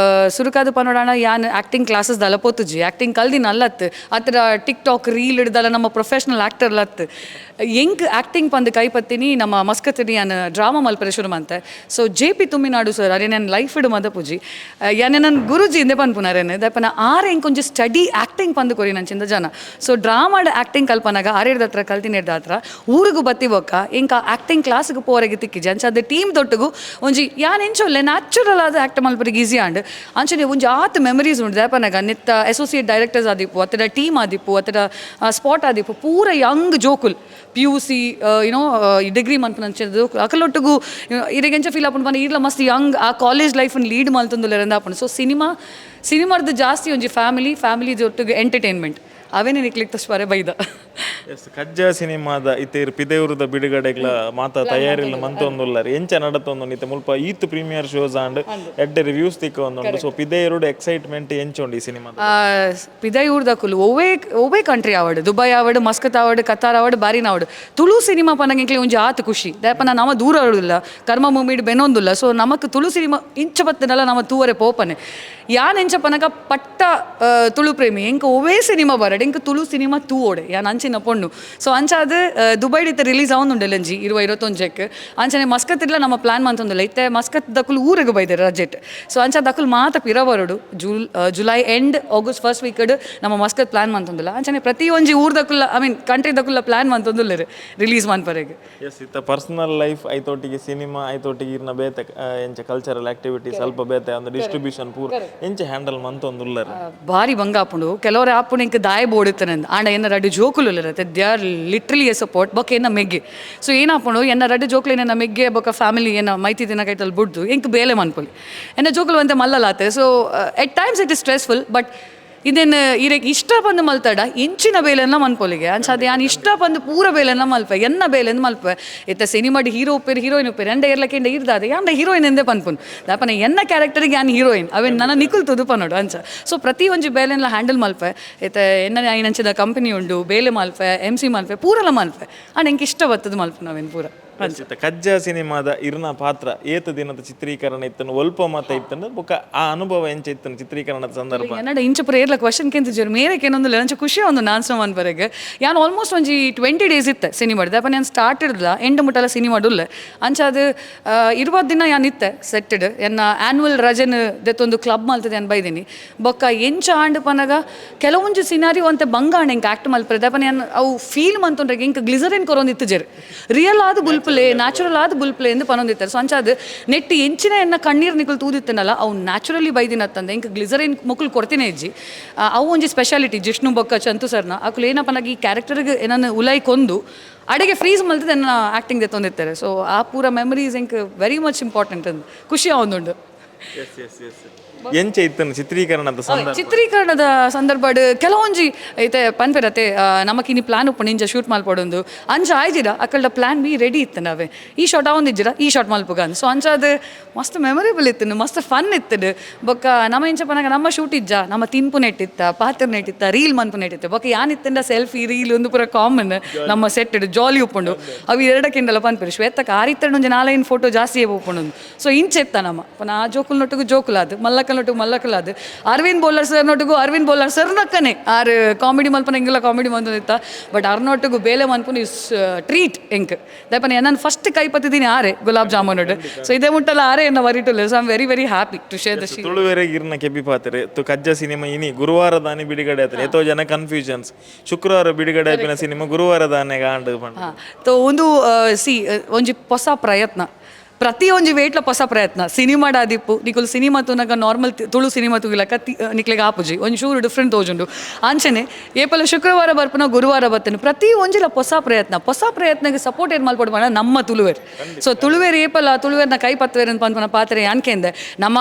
ಸುರುಕಾದ ಪನೋಡಾಣ, ಯಾನ್ ಆ್ಯಕ್ಟಿಂಗ್ ಕ್ಲಾಸಸ್ ದಲ ಪೋತುಜಿ. ಆ್ಯಕ್ಟಿಂಗ್ ಕಲ್ದಿನ ಅಲ್ಲತ್ತು ಅತ್ರ tick talk reel ಹಿಡ್ದಲ್ಲ ನಮ್ಮ ಪ್ರೊಫೆಷ್ನಲ್ ಆ್ಯಕ್ಟರ್ ಲತ್ತು. ಎಂಕ್ ಆ್ಯಕ್ಟಿಂಗ್ ಪಂದ್ ಕೈ ಪತ್ತಿನಿ ನಮ್ಮ ಮಸ್ಕತ್ತಿನಿ ಯಾನ್ ಡ್ರಾಮಾ ಮಲ್ಪರೆ ಶುರು ಮಂತೆ. So J P Tumminadu sir ಅರೆ ನನ್ನ ಲೈಫ್ ಇಡು ಮದಪುಜಿ. ಯಾನೆ ನನ್ನ ಗುರುಜಿ ಇಂದೆ ಪನ್ಪುನಾರೇನೆ. ದಪ್ಪನ ಆರ್ ಎಂಕ್ ಒಂಜಿ ಸ್ಟಡಿ ಆ್ಯಕ್ಟಿಂಗ್ ಪಂದ್ ಕೊರಿ ನಂಚಿಂದ ಜನ. ಸೊ ಡ್ರಾಮಾಡ್ ಆ್ಯಕ್ಟಿಂಗ್ ಕಲ್ಪನಾಗ ಆರೇಡ್ದ ಹತ್ರ ಕಲ್ತಿನೇಡ್ದ ಹತ್ರ ಊರಿಗೂ ಬತ್ತಿ ಬೊಕ್ಕ ಎಂಕ್ ಆ್ಯಕ್ಟಿಂಗ್ ಕ್ಲಾಸ್ಗೆ ಪೋರೆಗೆ ತಿಕ್ಕಿಜಿ. ಅಂಚ ಅದು ಟೀಮ್ ದೊಟ್ಟುಗು ಒಂಜಿ ಯಾನ್ ಎಂಚೊಲ್ಲೆ ನ್ಯಾಚುರಲ್ ಆದ ಆ್ಯಕ್ಟ್ ಮಲ್ಪರಿಗೆ ಈಸಿ ಆಂಡ್. ಅಂಚನೆ ಒಂಜಿ ಆತ್ ಮೆಮರೀಸ್ ಉಂಡು. ದಾಪನಾಗ ನಿತ್ತ ಅಸೋಸಿಯೇಟ್ ಡೈರೆಕ್ಟರ್ಸ್ ಆದಿಪ್ಪು, ಅತ್ತಡ ಟೀಮ್ ಆದಿಪ್ಪು, ಅತ್ತಡ ಸ್ಪಾಟ್ ಆದಿಪ್ಪು, ಪೂರ ಯಂಗ್ ಜೋಕುಲ್, PUC YONO degree ಮನ್ಪುನಂಚಿನ ಅಕಲೊಟ್ಟುಗು ಇರೆಗೆಂಚ ಫೀಲ್ ಆಪುಂಡು ಪಂಡ ಈರ್ಲ ಮಸ್ತ್ ಯಂಗ್ ಆ ಕಾಲೇಜ್ ಲೈಫನ್ ಲೀಡ್ ಮಲ್ತೊಂದುಲ್ಲೆರ್ ಆಪುಂಡು. ಸೊ ಸಿನಿಮಾ ಸಿನಿಮಾರ್ದು ಜಾಸ್ತಿ ಒಂಜಿ ಫ್ಯಾಮಿಲಿ ಫ್ಯಾಮಿಲಿ ಒಟ್ಟಿಗೆ ಎಂಟರ್ಟೈನ್ಮೆಂಟ್ ಅವೇನೇ ನಿಕ್ಲಿಕ್ ತಶ್ವರೆ ಬೈದ. ಎಸ್, ಕಜ್ಜ ಸಿನಿಮಾದ ಇತ್ತೆ ಪಿದೆಯೂರದ ಬಿಡುಗಡೆಗ್ಲ ಮಾತ ತಯಾರಿಲ್ಲ ಮಂತೊಂದುಲ್ಲಾರ, ಎಂಚ ನಡತೊಂದು ಇತ್ತೆ? ಮುಲ್ಪ ಈತ್ premiere shows and ಎಡ್ಡೆ ರಿವ್ಯೂಸ್ ತಿಕ್ಕ ಒಂದುಂಡು. ಸೊ ಪಿದೆಯೂರುಡು ಎಕ್ಸೈಟ್ಮೆಂಟ್ ಎಂಚುಂಡು ಈ ಸಿನಿಮಾದ? ಪಿದಯೂರ್ದಕುಲು ಒವ್ವೇ ಒವ್ವೇ ಕಂಟ್ರಿ ಆವಡ್, ದುಬೈ ಆವಡ್, ಮಸ್ಕತ್ ಆವಡ್, ಕತಾರ್ ಆವಡ್, ಬಾರಿನ ಆವಡ್, ತುಳು ಸಿನಿಮಾ ಪನಗ ಒಂಜಿ ಆತ್ ಖುಷಿ. ದಾಯಪನ ನಮ ದೂರ ಆಡುದಿಲ್ಲ, ಕರ್ಮ ಮೂಮಿಡ್ ಬೆನೊಂದುಲ್ಲ. ಸೊ ನಮಕ್ ತುಳು ಸಿನಿಮಾ ಇಂಚ ಬತ್ತನಲ್ಲ ನಮ ತೂವರೆ ಪೋಪನೆ. ಯಾನ್ ಎಂಚ ಪನಗ ಪಟ್ಟ ತುಳು ಪ್ರೇಮಿ. ಎಂಕ್ ಒವ್ವೇ ಸಿನಿಮಾ ಬರಡ್, ಎಂಕ್ ತುಳು ಸಿನಿಮಾ ತೂವೋಡೆ, ಯಾನ್ ಅಂಚಿನ ಪೊಣ್ಣು. ಸೊ ಅಂಚಾದ್ ದುಬೈಡ್ ಇತ್ತೆ ರಿಲೀಸ್ ಆವೊಂದುಂಡು ಲಂಜಿ 20 21ಕ್. ಅಂಚನೆ ಮಸ್ಕತ್ ಇಡ್ಲ ನಮ್ಮ ಪ್ಲಾನ್ ಮಂತೊಂದುಲ್ಲ. ಇತ್ತೆ ಮಸ್ಕತ್ ದಕುಲು ಊರಿಗೆ ಬೈದೆರ್ ರಜೆಟ್. ಸೊ ಅಂಚ ದಕುಲು ಮಾತ ಪಿರ ಬರೋಡು. July end, August first week ನಮ್ಮ ಮಸ್ಕತ್ ಪ್ಲಾನ್ ಮಂತೊಂದುಲ್ಲ. ಅಂಚನೆ ಪ್ರತಿ ಒಂಜಿ ಊರ್ದಕುಲ್ಲ, I mean country ದಕುಲ್ಲ plan ಮಂತೊಂದುಲ್ಲೆರ್ release ಮನ್ಪರೆಗ್. S, ಇತ್ತ ಪರ್ಸನಲ್ ಲೈಫ್ ಐತೊಟ್ಟಿಗೆ ಸಿನಿಮಾ ಐತೊಟ್ಟಿಗೆ ಇರ್ನ ಬೇತೆ ಎಂಚ ಕಲ್ಚರಲ್ ಆಕ್ಟಿವಿಟಿ ಸ್ವಲ್ಪ ಬೇತೆ ಒಂದು ಡಿಸ್ಟ್ರಿಬ್ಯೂಷನ್ ಪೂರ ಎಂಚ ಹ್ಯಾಂಡಲ್ ಮಂತೊಂದುಲ್ಲರ್? ಭಾರಿ ಬಂಗ ಆಪುಂಡು. ಕೆಲವರು ಆಪುಂಡು ಇಂಕ್ ದಾಯ ಬೋಡುತ್ತನೆ. ಆಂಡ ಎನ್ನ ರಡ್ಡು ಜೋಕುಲು ಇರುತ್ತೆ, they are literally a support. ಬೊಕ್ಕ ಎನ್ನ ಮೆಗ್ಗೆ. ಸೊ ಏನಾಪುಂಡು, ಎನ್ನ ರಡ್ಡು ಜೋಕುಲು ಎನ್ನ ಮೆಗ್ಗೆ ಬೊಕ್ಕ ಫ್ಯಾಮಿಲಿ ಎನ್ನ ಮೈತಿ ದಿನ ಕೈತಲ್ ಬುಡ್ದು ಎಂಕ್ ಬೇಲೆ ಮನ್ಪುಲಿ. ಎನ್ನ ಜೋಕುಲು ಒಂತೆ ಮಲ್ಲಲಾತೆ. So at times it is stressful, but ಇದನ್ನು ಇರೆಗ್ ಇಷ್ಟ ಬಂದು ಮಲ್ತಡ ಇಂಚಿನ ಬೇಲೆಲ್ಲ ಮನ್ಪೊಲಿಗೆ. ಅಂಚ ಅದು ಯಾನ್ ಇಷ್ಟ ಬಂದು ಪೂರ ಬೇಲೆಲ್ಲ ಮಲ್ಪೆ, ಎನ್ನ ಬೇಲೆಂದು ಮಲ್ಪೆ. ಇತ್ತ ಸಿನಿಮಾಡ್ ಹೀರೋ ಉಪ್ಪೇರು, ಹೀರೋಯಿನ್ ಉಪ್ಪೇರು, ಎಂಡ ಎರ್ಲಕ್ಕೆ ಇರ್ದಾದೆ ಯಾಂಡ ಹೀರೋಯಿನ್ ಎಂದೇ ಪನ್ಪುನ್. ದಾಪನ ಎನ್ನ ಕ್ಯಾರೆಕ್ಟರ್ಗೆ ಯಾನ್ ಹೀರೋಯಿನ್, ಅವೇನ್ ನನ್ನ ನಿಕುಲ್ ತುದು ಪನೋಡು ಅಂಚ. ಸೊ ಪ್ರತಿ ಒಂಜಿ ಬೇಲೆನ್ಲ ಹ್ಯಾಂಡಲ್ ಮಲ್ಪೆ. ಇತ್ತ ಎನ್ನ ಐನಂಚಿದ ಕಂಪನಿ ಉಂಡು, ಬೇಲೆ ಮಲ್ಪೆ, ಎಮ್ ಸಿ ಮಲ್ಪೆ, ಪೂರಲ ಮಲ್ಪೆ. ಅಂಡ್ ಎಂಕ್ ಇಷ್ಟ ಬತ್ತದ ಮಲ್ಪುನ ಅವೇನ್ ಪೂರ. ಇತ್ತ ಕಜ್ಜ ಸಿನಿಮಾದ ಇರ್ನ ಪಾತ್ರ ಏತ ದಿನದ ಚಿತ್ರೀಕರಣ ಇತ್ತನು, ಒಲ್ಪ ಮತ ಇತ್ತನು, ಬೊಕ್ಕ ಆ ಅನುಭವ ಎಂಚ ಇತ್ತನು ಚಿತ್ರೀಕರಣದ ಸಂದರ್ಭ? ಎನ್ನಡ ಇಂಚ ಪುರ ಏರ್ಲ ಕ್ವಶನ್ ಕೆಂತ ಜೋರು ಮೇರೆಗೆ ಏನೊಂದು ಲಂಚ ಖುಷಿ ಒಂದು ನಾನ್ಸ ಮನ್ಪರೆಗ್. ಯಾನ್ ಆಲ್ಮೋಸ್ಟ್ ಒಂಜಿ 20 ಡೇಸ್ ಇತ್ತೆ ಸಿನಿಮಾ. ಅಪ್ಪ ನಾನು ಸ್ಟಾರ್ಟ್ ಇಡ್ದಲ ಎಂಡ್ ಮುಟ್ಟಲ ಸಿನಿಮಾ ಡುಲ್ಲೆ. ಅಂಚ ಅದು 20 ದಿನ ಯಾನ್ ಇತ್ತೆ ಸೆಟ್ಟೆಡ್. ಎನ್ನ ಆ್ಯನ್ಯುವಲ್ ರಜನ್ ದೆತ್ತೊಂದು ಕ್ಲಬ್ ಮಲ್ತದೆ ಅನ್ ಬೈದಿನಿ. ಬೊಕ್ಕ ಎಂಚ ಆಂಡ್ ಪನಗ ಕೆಲವೊಂಜಿ ಸಿನಾರಿಯೋ ಅಂತ ಬಂಗ ಆಂಡ್ ಎಂಕ್ ಆಕ್ಟ್ ಮಲ್ಪರೆ. ದಪ್ಪನ ಯಾನ್ ಅವು ಫೀಲ್ ಮಂತೊಂಡ್ರೆ ಎಂಕ್ ಗ್ಲಿಸರಿನ್ ಕೊರೊಂದಿತ್ತು ಜೆರ್, ರಿಯಲ್ ಆದ ಬುಲ್ಪುಲೆ, ನ್ಯಾಚುರಲ್ ಆದ ಬುಲ್ಪುಲೆ ಎಂದು ಪನೊಂದಿತ್ತಾರೆ. ಸೊ ಅಂಚಾದ ನೆಟ್ಟಿ ಎಂಚಿನ ಎನ್ನ ಕಣ್ಣೀರು ನಿಕುಲು ತೂದಿತ್ತನಲ್ಲ, ಅವು ನ್ಯಾಚುರಲಿ ಬೈದಿನತ್ತಂದೆ ಎಂಕ್ ಗ್ಲಿಸರಿನ್ ಮೊಕುಲು ಕೊಡ್ತೀನಿ ಇಜ್ಜಿ. ಅವು ಒಂಜಿ ಸ್ಪೆಷಾಲಿಟಿ ಜಿಷ್ಣು ಬೊಕ್ಕ ಚಂತು ಸರ್ನ. ಅಕುಲು ಏನಪ್ಪನಾಗ ಈ ಕ್ಯಾರೆಕ್ಟರ್ಗೆ ಏನನ್ನ ಉಲೈ ಕೊಂದು ಅಡೆಗೆ ಫ್ರೀಸ್ ಮಲ್ತದೆ ಎನ್ನ ಆ್ಯಕ್ಟಿಂಗ್ ದೆತ್ತೊಂದಿತ್ತಾರೆ. ಸೊ ಆ ಪೂರ ಮೆಮರೀಸ್ ಎಂಕ್ very much important ಅಂದ್ ಖುಷಿ ಆವೊಂದುಂಡು. S S S ಎಂಚ ಇತ್ತನು ಚಿತ್ರೀಕರಣದ ಸಂದರ್ಭ? ಚಿತ್ರೀಕರಣದ ಸಂದರ್ಭಡ್ ಕೆಲವೊಂಜಿ ಐತೆ ಪನ್ಪೆರತೆ, ನಮಕ್ ಇನಿ ಪ್ಲಾನ್ ಉಪ್ಪು ನಿಂಜ ಶೂಟ್ ಮಲ್ಪೊಡೊಂದು. ಅಂಚ ಆಯ್ದಿರ ಅಕ್ಕಲ್ಡ plan be ready ಇತ್ತು. ನಾವೇ ಈ ಶಾಟ್ ಆವೊಂದಿಜ್ಜಿರ ಈ ಶಾಟ್ ಮಲ್ಪುಗ. ಸೊ ಅಂಚ ಅದು ಮಸ್ತ್ ಮೆಮೊರೇಬಲ್ ಇತ್ತು, ಮಸ್ತ್ ಫನ್ ಇತ್ತು. ಬೊಕ್ಕ ನಮ್ಮ ಇಂಚ ಪನಗ ನಮ್ಮ ಶೂಟ್ ಇಜ್ಜ, ನಮ್ಮ ತಿನ್ಪು ನೆಟ್ಟಿತ್ತ, ಪಾತ್ರ ನೆಟ್ಟಿತ್ತ, ರೀಲ್ ಮನ್ಪು ನೆಟ್ಟಿತ್ತ. ಬೊಕ್ಕ ಯಾನಿತ್ತಂಡ ಸೆಲ್ಫಿ ರೀಲ್ ಒಂದು ಪೂರ ಕಾಮನ್. ನಮ್ಮ ಸೆಟ್ ಜಾಲಿ ಉಪ್ಪುಂಡು. ಅವು ಎರಡಕ್ಕಿಂಡಲ ಪನ್ಪೆರು, ಶ್ವೇತಕ್ಕೆ ಆರಿತ್ತಂಡ ಒಂಜಿ ನಾಲೈನ್ ಫೋಟೋ ಜಾಸ್ತಿ ಉಪ್ಪುಂಡು. ಸೊ ಇಂಚೆತ್ತ ನಮ್ಮ ಪುನಃ ಆ ಜೋಕುಲ್ ನೊಟ್ಟಿಗೂ ಜೋಕುಲ್ ಅದು, ಮಲ್ಲಕ್ಕಲ್ ನೊಟ್ಟಿಗೆ ಮಲ್ಲಕ್ಕಲ್ ಅದು, ಅರವಿಂದ್ ಬೋಲರ್ ಸರ್ ನೊಟ್ಟಿಗೂ ಅರವಿಂದ್ ಬೋಲರ್ ಸರ್ ನಕ್ಕನೆ. ಆರ್ ಕಾಮಿಡಿ ಮಲ್ಪನ ಎಂಗೆಲ್ಲ ಕಾಮಿಡಿ ಮಂತೊಂದಿತ್ತ. ಬಟ್ ಅರ್ನೊಟ್ಟಿಗೂ ಬೇಲೆ ಮನ್ಪುನ is treat ಎಂಕ್. ದಯಪನ ನಾನು ಫಸ್ಟ್ ಕೈ ಪತ್ತಿದ್ದೀನಿ ಆರೆ ಗುಲಾಬ್ ಜಾಮೂನ್. ಸೊ ಇದೇ ಮುಟ್ಟಲ್ಲ ಆರೆ ಎನ್ನ ವರಿಟುಲ್ಲ. So I'm very very happy to share the ತುಳುವೆರೆಗ್ ಇರ್ನ ಕೆಬಿ ಪಾತ್ರೆ ತು ಕಜ್ಜ ಸಿನಿಮಾ ಇನಿ ಗುರುವಾರ ದಾನಿ ಬಿಡುಗಡೆ ಆತನೆ. ಏತೋ ಜನ ಕನ್ಫ್ಯೂಷನ್ಸ್, ಶುಕ್ರವಾರ ಬಿಡುಗಡೆ ಆಪಿನ ಸಿನಿಮಾ ಗುರುವಾರ ದಾನೆ ಆಂಡ್ ಪಂಡ. ತೋ ಒಂದು ಸಿ ಒಂಜಿ ಹೊಸ ಪ್ರಯತ್ನ. ಪ್ರತಿಯೊಂಜಿ ವೇಟ್ಲ ಹೊಸ ಪ್ರಯತ್ನ ಸಿನಿಮಾಡ ಆದಿಪ್ಪು. ನಿಕುಲು ಸಿನಿಮಾ ತೂನಗ ನಾರ್ಮಲ್ ತುಳು ಸಿನಿಮಾ ತೂಗಿಲಕ್ಕ ನಿಕ್ಲೆಗ್ ಆಪುಜಿ, ಒಂಜಿ ಚೂರು ಡಿಫ್ರೆಂಟ್ ತೋಜುಂಡು. ಅಂಚನೆ ಏಪಲ ಶುಕ್ರವಾರ ಬರ್ಪುನ ಗುರುವಾರ ಬತ್ತನು ಪ್ರತಿ ಒಂಜಿಲ ಹೊಸ ಪ್ರಯತ್ನ. ಹೊಸ ಪ್ರಯತ್ನಕ್ಕೆ ಸಪೋರ್ಟ್ ಏನ್ ಮಲ್ಪೊಡು ಪಂಡ ನಮ್ಮ ತುಳುವೆರ್. ಸೊ ತುಳುವೆರ್ ಏಪಲ ತುಳುವೆರ್ನ ಕೈ ಪತ್ತುವೆರ್ ಅಂತ ಪನ್ಪುನ ಪಾತ್ರ ಯಾನ್ಕೆಂದೆ. ನಮ್ಮ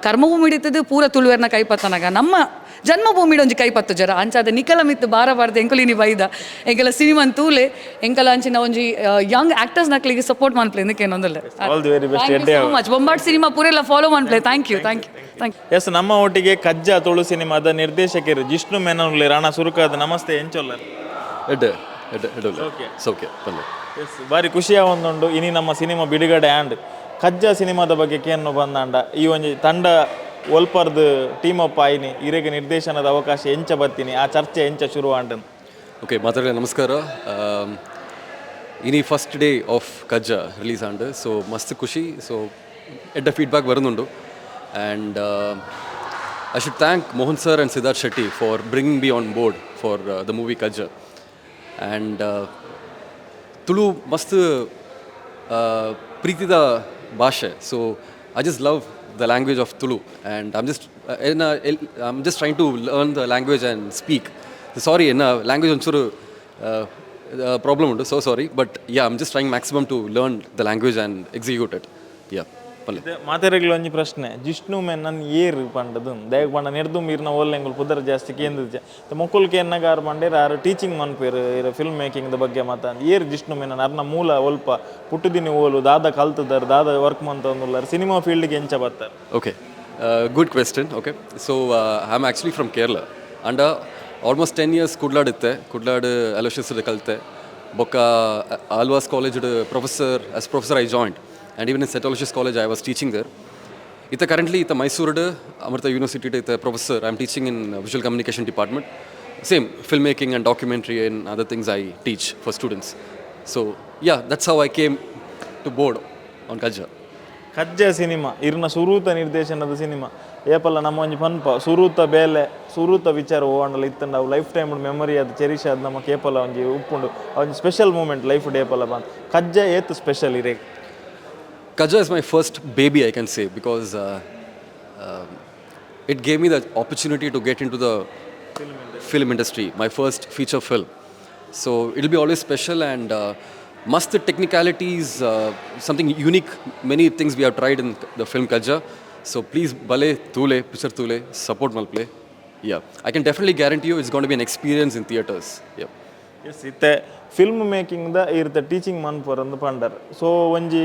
ಕರ್ಮಭೂಮಿ ಹಿಡಿತದು ಪೂರ ತುಳುವೆರ್ನ ಕೈ ಪತ್ತನಾಗ ನಮ್ಮ ಜನ್ಮಭೂಮಿಡ್ ಒಂಜಿ ಕೈ ಪತ್ತು ಜರ. ಅಂಚಾದ ನಿಕಲ ಮಿತ್ತು ಬಾರ ಬಾರ್ದು ಎಂಕುಲಿನಿ ಬೈದ ಎಂಕಲ ಸಿನಿಮಾನ್ ತೂಲೆ, ಎಂಕಲ ಅಂಚಿನ ಒಂಜಿ ಯಂಗ್ ಆಕ್ಟರ್ಸ್ ನಕ್ಲಿಗೆ ಸಪೋರ್ಟ್ ಮನ್ಪ್ಲೆ ಇಂದಕ್ಕೆ. All the very best. Thank you so much. Bombad cinema ಪೂರೆಲ್ಲ follow ಮನ್ಪ್ಲೆ. Thank you, thank you, thank you. S, ನಮ್ಮ ಒಟ್ಟಿಗೆ ಕಜ್ಜ ತುಳು ಸಿನಿಮಾದ ನಿರ್ದೇಶಕರು ಜಿಷ್ಣು ಮೆನನ್ ರಾಣ. ಸುರುಕಾದ ನಮಸ್ತೆ, ಎಂಚೊಲ್ಲರ್? ಎಡ್ಡೆ ಎಡ್ಡೆ ಎಡ್ಡೆ. It's okay, ಬನ್ನಿ. ಎಸ್, ಬಾರಿ ಖುಷಿಯ ಒಂದುಂಡು. ಇನಿ ನಮ್ಮ ಸಿನಿಮಾ ಬಿಡುಗಡೆ ಆಂಡ್. ಕಜ್ಜ ಸಿನಿಮಾದ ಬಗ್ಗೆ ಕೇನ್ನು ಬಂದಾಂಡ, ಈ ಒಂಜಿ ತಂಡ ಒಲ್ಪರ್ದು ಟೀಮ್ ಅಪ್ ಆಯ್ನಿ, ಇರೆಗೆ ನಿರ್ದೇಶನದ ಅವಕಾಶ ಎಂಚ ಬತ್ತೀನಿ, ಆ ಚರ್ಚೆ ಎಂಚ ಶುರು ಆಂಡ್? ಓಕೆ, ಮಾತಾಡಲಿ. ನಮಸ್ಕಾರ. ಇನಿ first day of Kajja release and, so ಮಸ್ತ್ ಖುಷಿ. ಸೊ ಎಡ್ಡ feedback ಬರುന്നുಂಡು. And I should thank Mohan sir and Siddharth Shetty for bringing me on board for the movie Kajja. And Tulu ಮಸ್ತ್ ಪ್ರೀತಿದ ಭಾಷೆ. So I just love the language of Tulu and I'm just trying to learn the language and speak. Sorry, ಎನ್ನ language ಒಂಚೂರು problem ಉಂಟು, so sorry, but yeah, I'm just trying maximum to learn the language and execute it. Yeah, ಪಲ್ಲೆ. ಮಾತೆರೆಗ್ಲ ಒಂಜಿ ಪ್ರಶ್ನೆ, ಜಿಷ್ಣು ಮೆನನ್ ಏರ್ ಪಂಡದು? ದಯಗ್ ಪಂಡ ನೆರ್ದು ಮೀರ್ನ ಓಲ್ಲೆಂಗುಲ್ ಪುದರ್ ಜಾಸ್ತಿ ಕೇಂದ್ರ ಮೊಕ್ಕುಲ್ ಕೇನ್ನಗಾರ್ ಪಂಡೇರ್, ಆರು ಟೀಚಿಂಗ್ ಮನ್ಪೇರು ಇರ ಫಿಲ್ಮ್ ಮೇಕಿಂಗ್ the ಬಗ್ಗೆ ಮಾತ. ಏರ್ ಜಿಷ್ಣು ಮೆನನ್? ಅರ್ನ ಮೂಲ ಒಲ್ಪ, ಪುಟ್ಟುದಿನಿ ಓಲು, ದಾದ ಕಲ್ತದಾರ್, ದಾದ ವರ್ಕ್ ಮಂತೊಂದುಲ್ಲಾರ್, ಸಿನಿಮಾ ಫೀಲ್ಡ್ಗೆ ಎಂಚ ಬತ್ತಾರೆ? Okay, good question. Okay, so I am actually from Kerala and almost 10 years ಕುಡ್ಲಾಡ್ ಇತ್ತೆ. ಕುಡ್ಲಾಡ್ ಅಲೋಷಿಯಸ್ ಕಲಿತೆ. ಬೊಕ್ಕ Alva's college professor, as professor I joined, and even in St. Aloysius College I was teaching there. ಇತ್ತ currently ಇತ್ತ ಮೈಸೂರು ಅಮೃತ university ಇತ್ತ professor. I am teaching in visual communication department, same film making and documentary and other things I teach for students. So yeah, that's how I came to board on Kajja. ಕಜ್ಜ cinema ಇರ್ನ ಸುರೂತ ನಿರ್ದೇಶನದ cinema. ಏಪಲ್ಲ ನಮ್ಮ ಒಂಜಿ ಪನ್ಪ, ಸುರೂತ ಬೇಲೆ ಸುರೂತ ವಿಚಾರ ಓಂಡಲ ಇತ್ತಂಡ ಅವು life time memory, ಅದು cherish ಅದು ನಮ್ಮ ಕೇಪಲ ಒಂಜಿ ಉಪ್ಪುಂಡು, ಒಂಜಿ special moment life ಏಪಲ ಬಂದ್. ಕಜ್ಜ ಏತ್ special ಇರೇ? Kajja is my first baby, I can say, because it gave me the opportunity to get into the film industry, my first feature film. So it'll be always special and must the technicalities, something unique, many things we have tried in the film Kajja. So please, ಬಲೆ, ತೂಲೆ, picture ತೂಲೆ, support ಮಲ್ಪ್ಲೆ. Yeah, I can definitely guarantee you it's going to be an experience in theaters. Yeah. S, ಇತ್ತೆ film ಮೇಕಿಂಗ್ದ ಇರ್ತ teaching ಮನ್ಪುರಂದು ಪಂಡರ್. So ಒಂಜಿ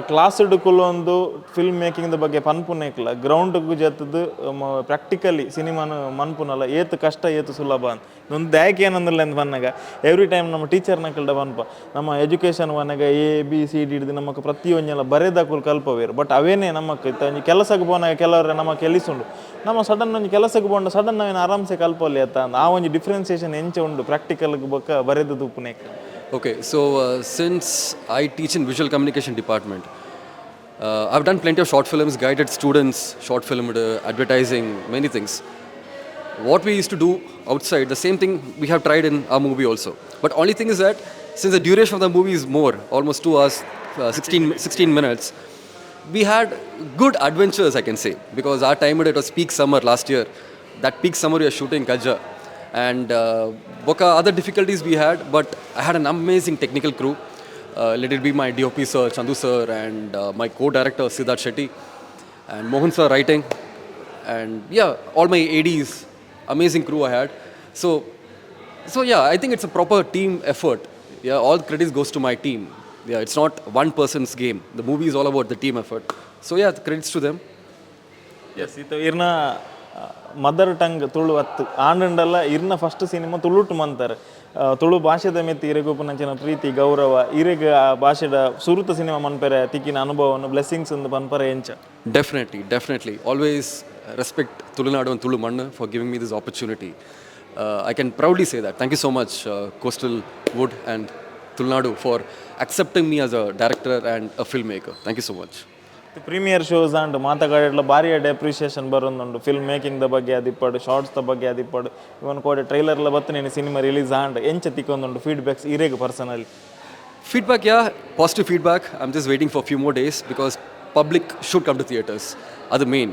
class ಕುಲ್ಲೊಂದು film ಮೇಕಿಂಗ್ದ ಬಗ್ಗೆ ಪನ್ಪುನೇಕ್ಲ, ಗ್ರೌಂಡ್ಗ್ ಜತ್ತದು practically ಸಿನಿಮಾನ ಮನ್ಪುನಲ್ಲ ಏತ್ ಕಷ್ಟ, ಏತ್ ಸುಲಭ ಅಂತ. ಒಂದು ದಾಯಕ ಏನಂದ್ರಲ್ಲ ಅಂತ ಬಂದಾಗ, ಎವ್ರಿ ಟೈಮ್ ನಮ್ಮ ಟೀಚರ್ ನಕಲ್ಡ ಪನ್ಪ, ನಮ್ಮ education ವನಗ A B C D ಹಿಡ್ದು ನಮಕ್ ಪ್ರತಿಯೊಂಜೆಲ್ಲ ಬರೆದಕುಲು ಕಲ್ಪವೇರು. ಬಟ್ ಅವೇನೇ ನಮಕ್ ಇತ್ತ ಒಂಜಿ ಕೆಲಸಕ್ಕೆ ಪೋನಾಗ ಕೆಲವರು ನಮ್ಮ ಕೆಲಸುಂಡು. ನಮ್ಮ ಸಡನ್ ಒಂಜಿ ಕೆಲಸಕ್ಕೆ ಪೋಂಡ ಸಡನ್ ನಾವೇನು ಆರಾಮ್ಸೆ ಕಲ್ಪೊಲಿ ಅತ್ತ. ಆ ಒಂಜಿ ಡಿಫ್ರೆನ್ಸಿಯೇಷನ್ ಎಂಚ ಉಂಡು ಪ್ರಾಕ್ಟಿಕಲ್ ಬೊಕ್ಕ ಬರೆದು ತುಪ್ಪುನೇಕ್? Okay, so since I teach in visual communication department, I've done plenty of short films, guided students, short film, advertising, many things. What we used to do outside, the same thing we have tried in our movie also. But only thing is that since the duration of the movie is more, almost 2 hours, 16 minutes, we had good adventures, I can say, because our time it was peak summer last year. That peak summer we are shooting Kajja. And ಬೊಕ್ಕ other difficulties we had, but I had an amazing technical crew. Let it be my DOP sir, Chandu sir, and my co-director Siddharth Shetty, and Mohan sir writing, and yeah, all my ADs, amazing crew I had. So yeah, I think it's a proper team effort. Yeah, all credits goes to my team. Yeah, it's not one person's game. The movie is all about the team effort. So yeah, the credits to them. S, ಇತ್ತ ಇರ್ನ mother tongue Tulu ಅತ್ತು ಆಂಡಲ್ಲ, ಇರ್ನ first cinema ತುಳುಟು ಮಂತಾರೆ. ತುಳು ಭಾಷೆದ ಮಿತ್ತು ಇರೆಗೊಪ್ಪುನಂಚಿನ ಪ್ರೀತಿ ಗೌರವ, ಇರೆಗ್ ಆ ಭಾಷೆದ ಸುರುತ ಸಿನಿಮಾ ಮನ್ಪೆರೆ ತಿಕ್ಕಿನ ಅನುಭವವನ್ನು ಬ್ಲೆಸ್ಸಿಂಗ್ಸ್ ಒಂದು ಪನ್ಪರೆ ಎಂಚ? Definitely, definitely. Always respect Tulunadu and Tulu Mannu for giving me this opportunity. I can proudly say that. Thank you so much, Coastal Wood and Tulunadu, for accepting me as a director and a filmmaker. Thank you so much. Premier shows and ಮಾತಗಾಡಲ ಭಾರಿ appreciation ಬರೋದುಂಡು. Film making the ಬಗ್ಗೆ ಅದಿಪ್ಪಡು, shorts the ಬಗ್ಗೆ ಅದಿಪ್ಪಡು, ಇವನ್ ಕೋಡೆ ಟ್ರೈಲರ್ಲ ಬತ್ತು. ನೀನು cinema release and ಎಂಚ ತಿಕ್ಕೊಂದುಂಡು feedbacks ಇರೇಗ್ personally? Feedback, yeah, positive feedback. I'm just waiting for few more days because public should come to theatres. ಅದು main,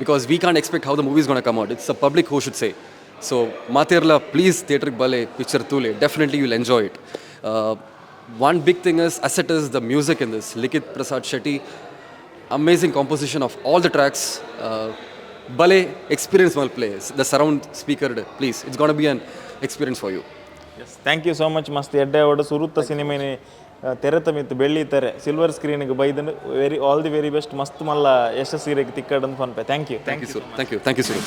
because we can't expect how the movie is gonna come out. It's the public who should say. So ಮಾತೇರ್ಲ please ಥಿಯೇಟ್ರಿಗೆ ಬಲೆ, picture ತೂಲೆ. Definitely will enjoy it. One big thing is asset is the music in this. Likhith Prasad Shetty, amazing composition of all the tracks. ಬಲೆ, experience ಮಲ್ಪುಲೆ the surround speaker, please. It's gonna be an experience for you. Yes, thank you so much. ಮಸ್ತ್ ಎಡ್ಡೆ ಆವಡ್. ಸುರುತ್ತ ಸಿನಿಮೆನೆ ತೆರೆತ ಮಿತ್ತು ಬೆಳ್ಳಿ ತೆರೆ silver ಸ್ಕ್ರೀನ್ಗೆ ಬೈದನು. Very all the very best. ಮಸ್ತ್ ಮಲ್ಲ ಯಶಸ್ಸು ಇರೆಗ್ ತಿಕ್ಕಡ್ ಪನ್ಪೆ. Thank you. Thank you, sir. Thank you, thank you, sir.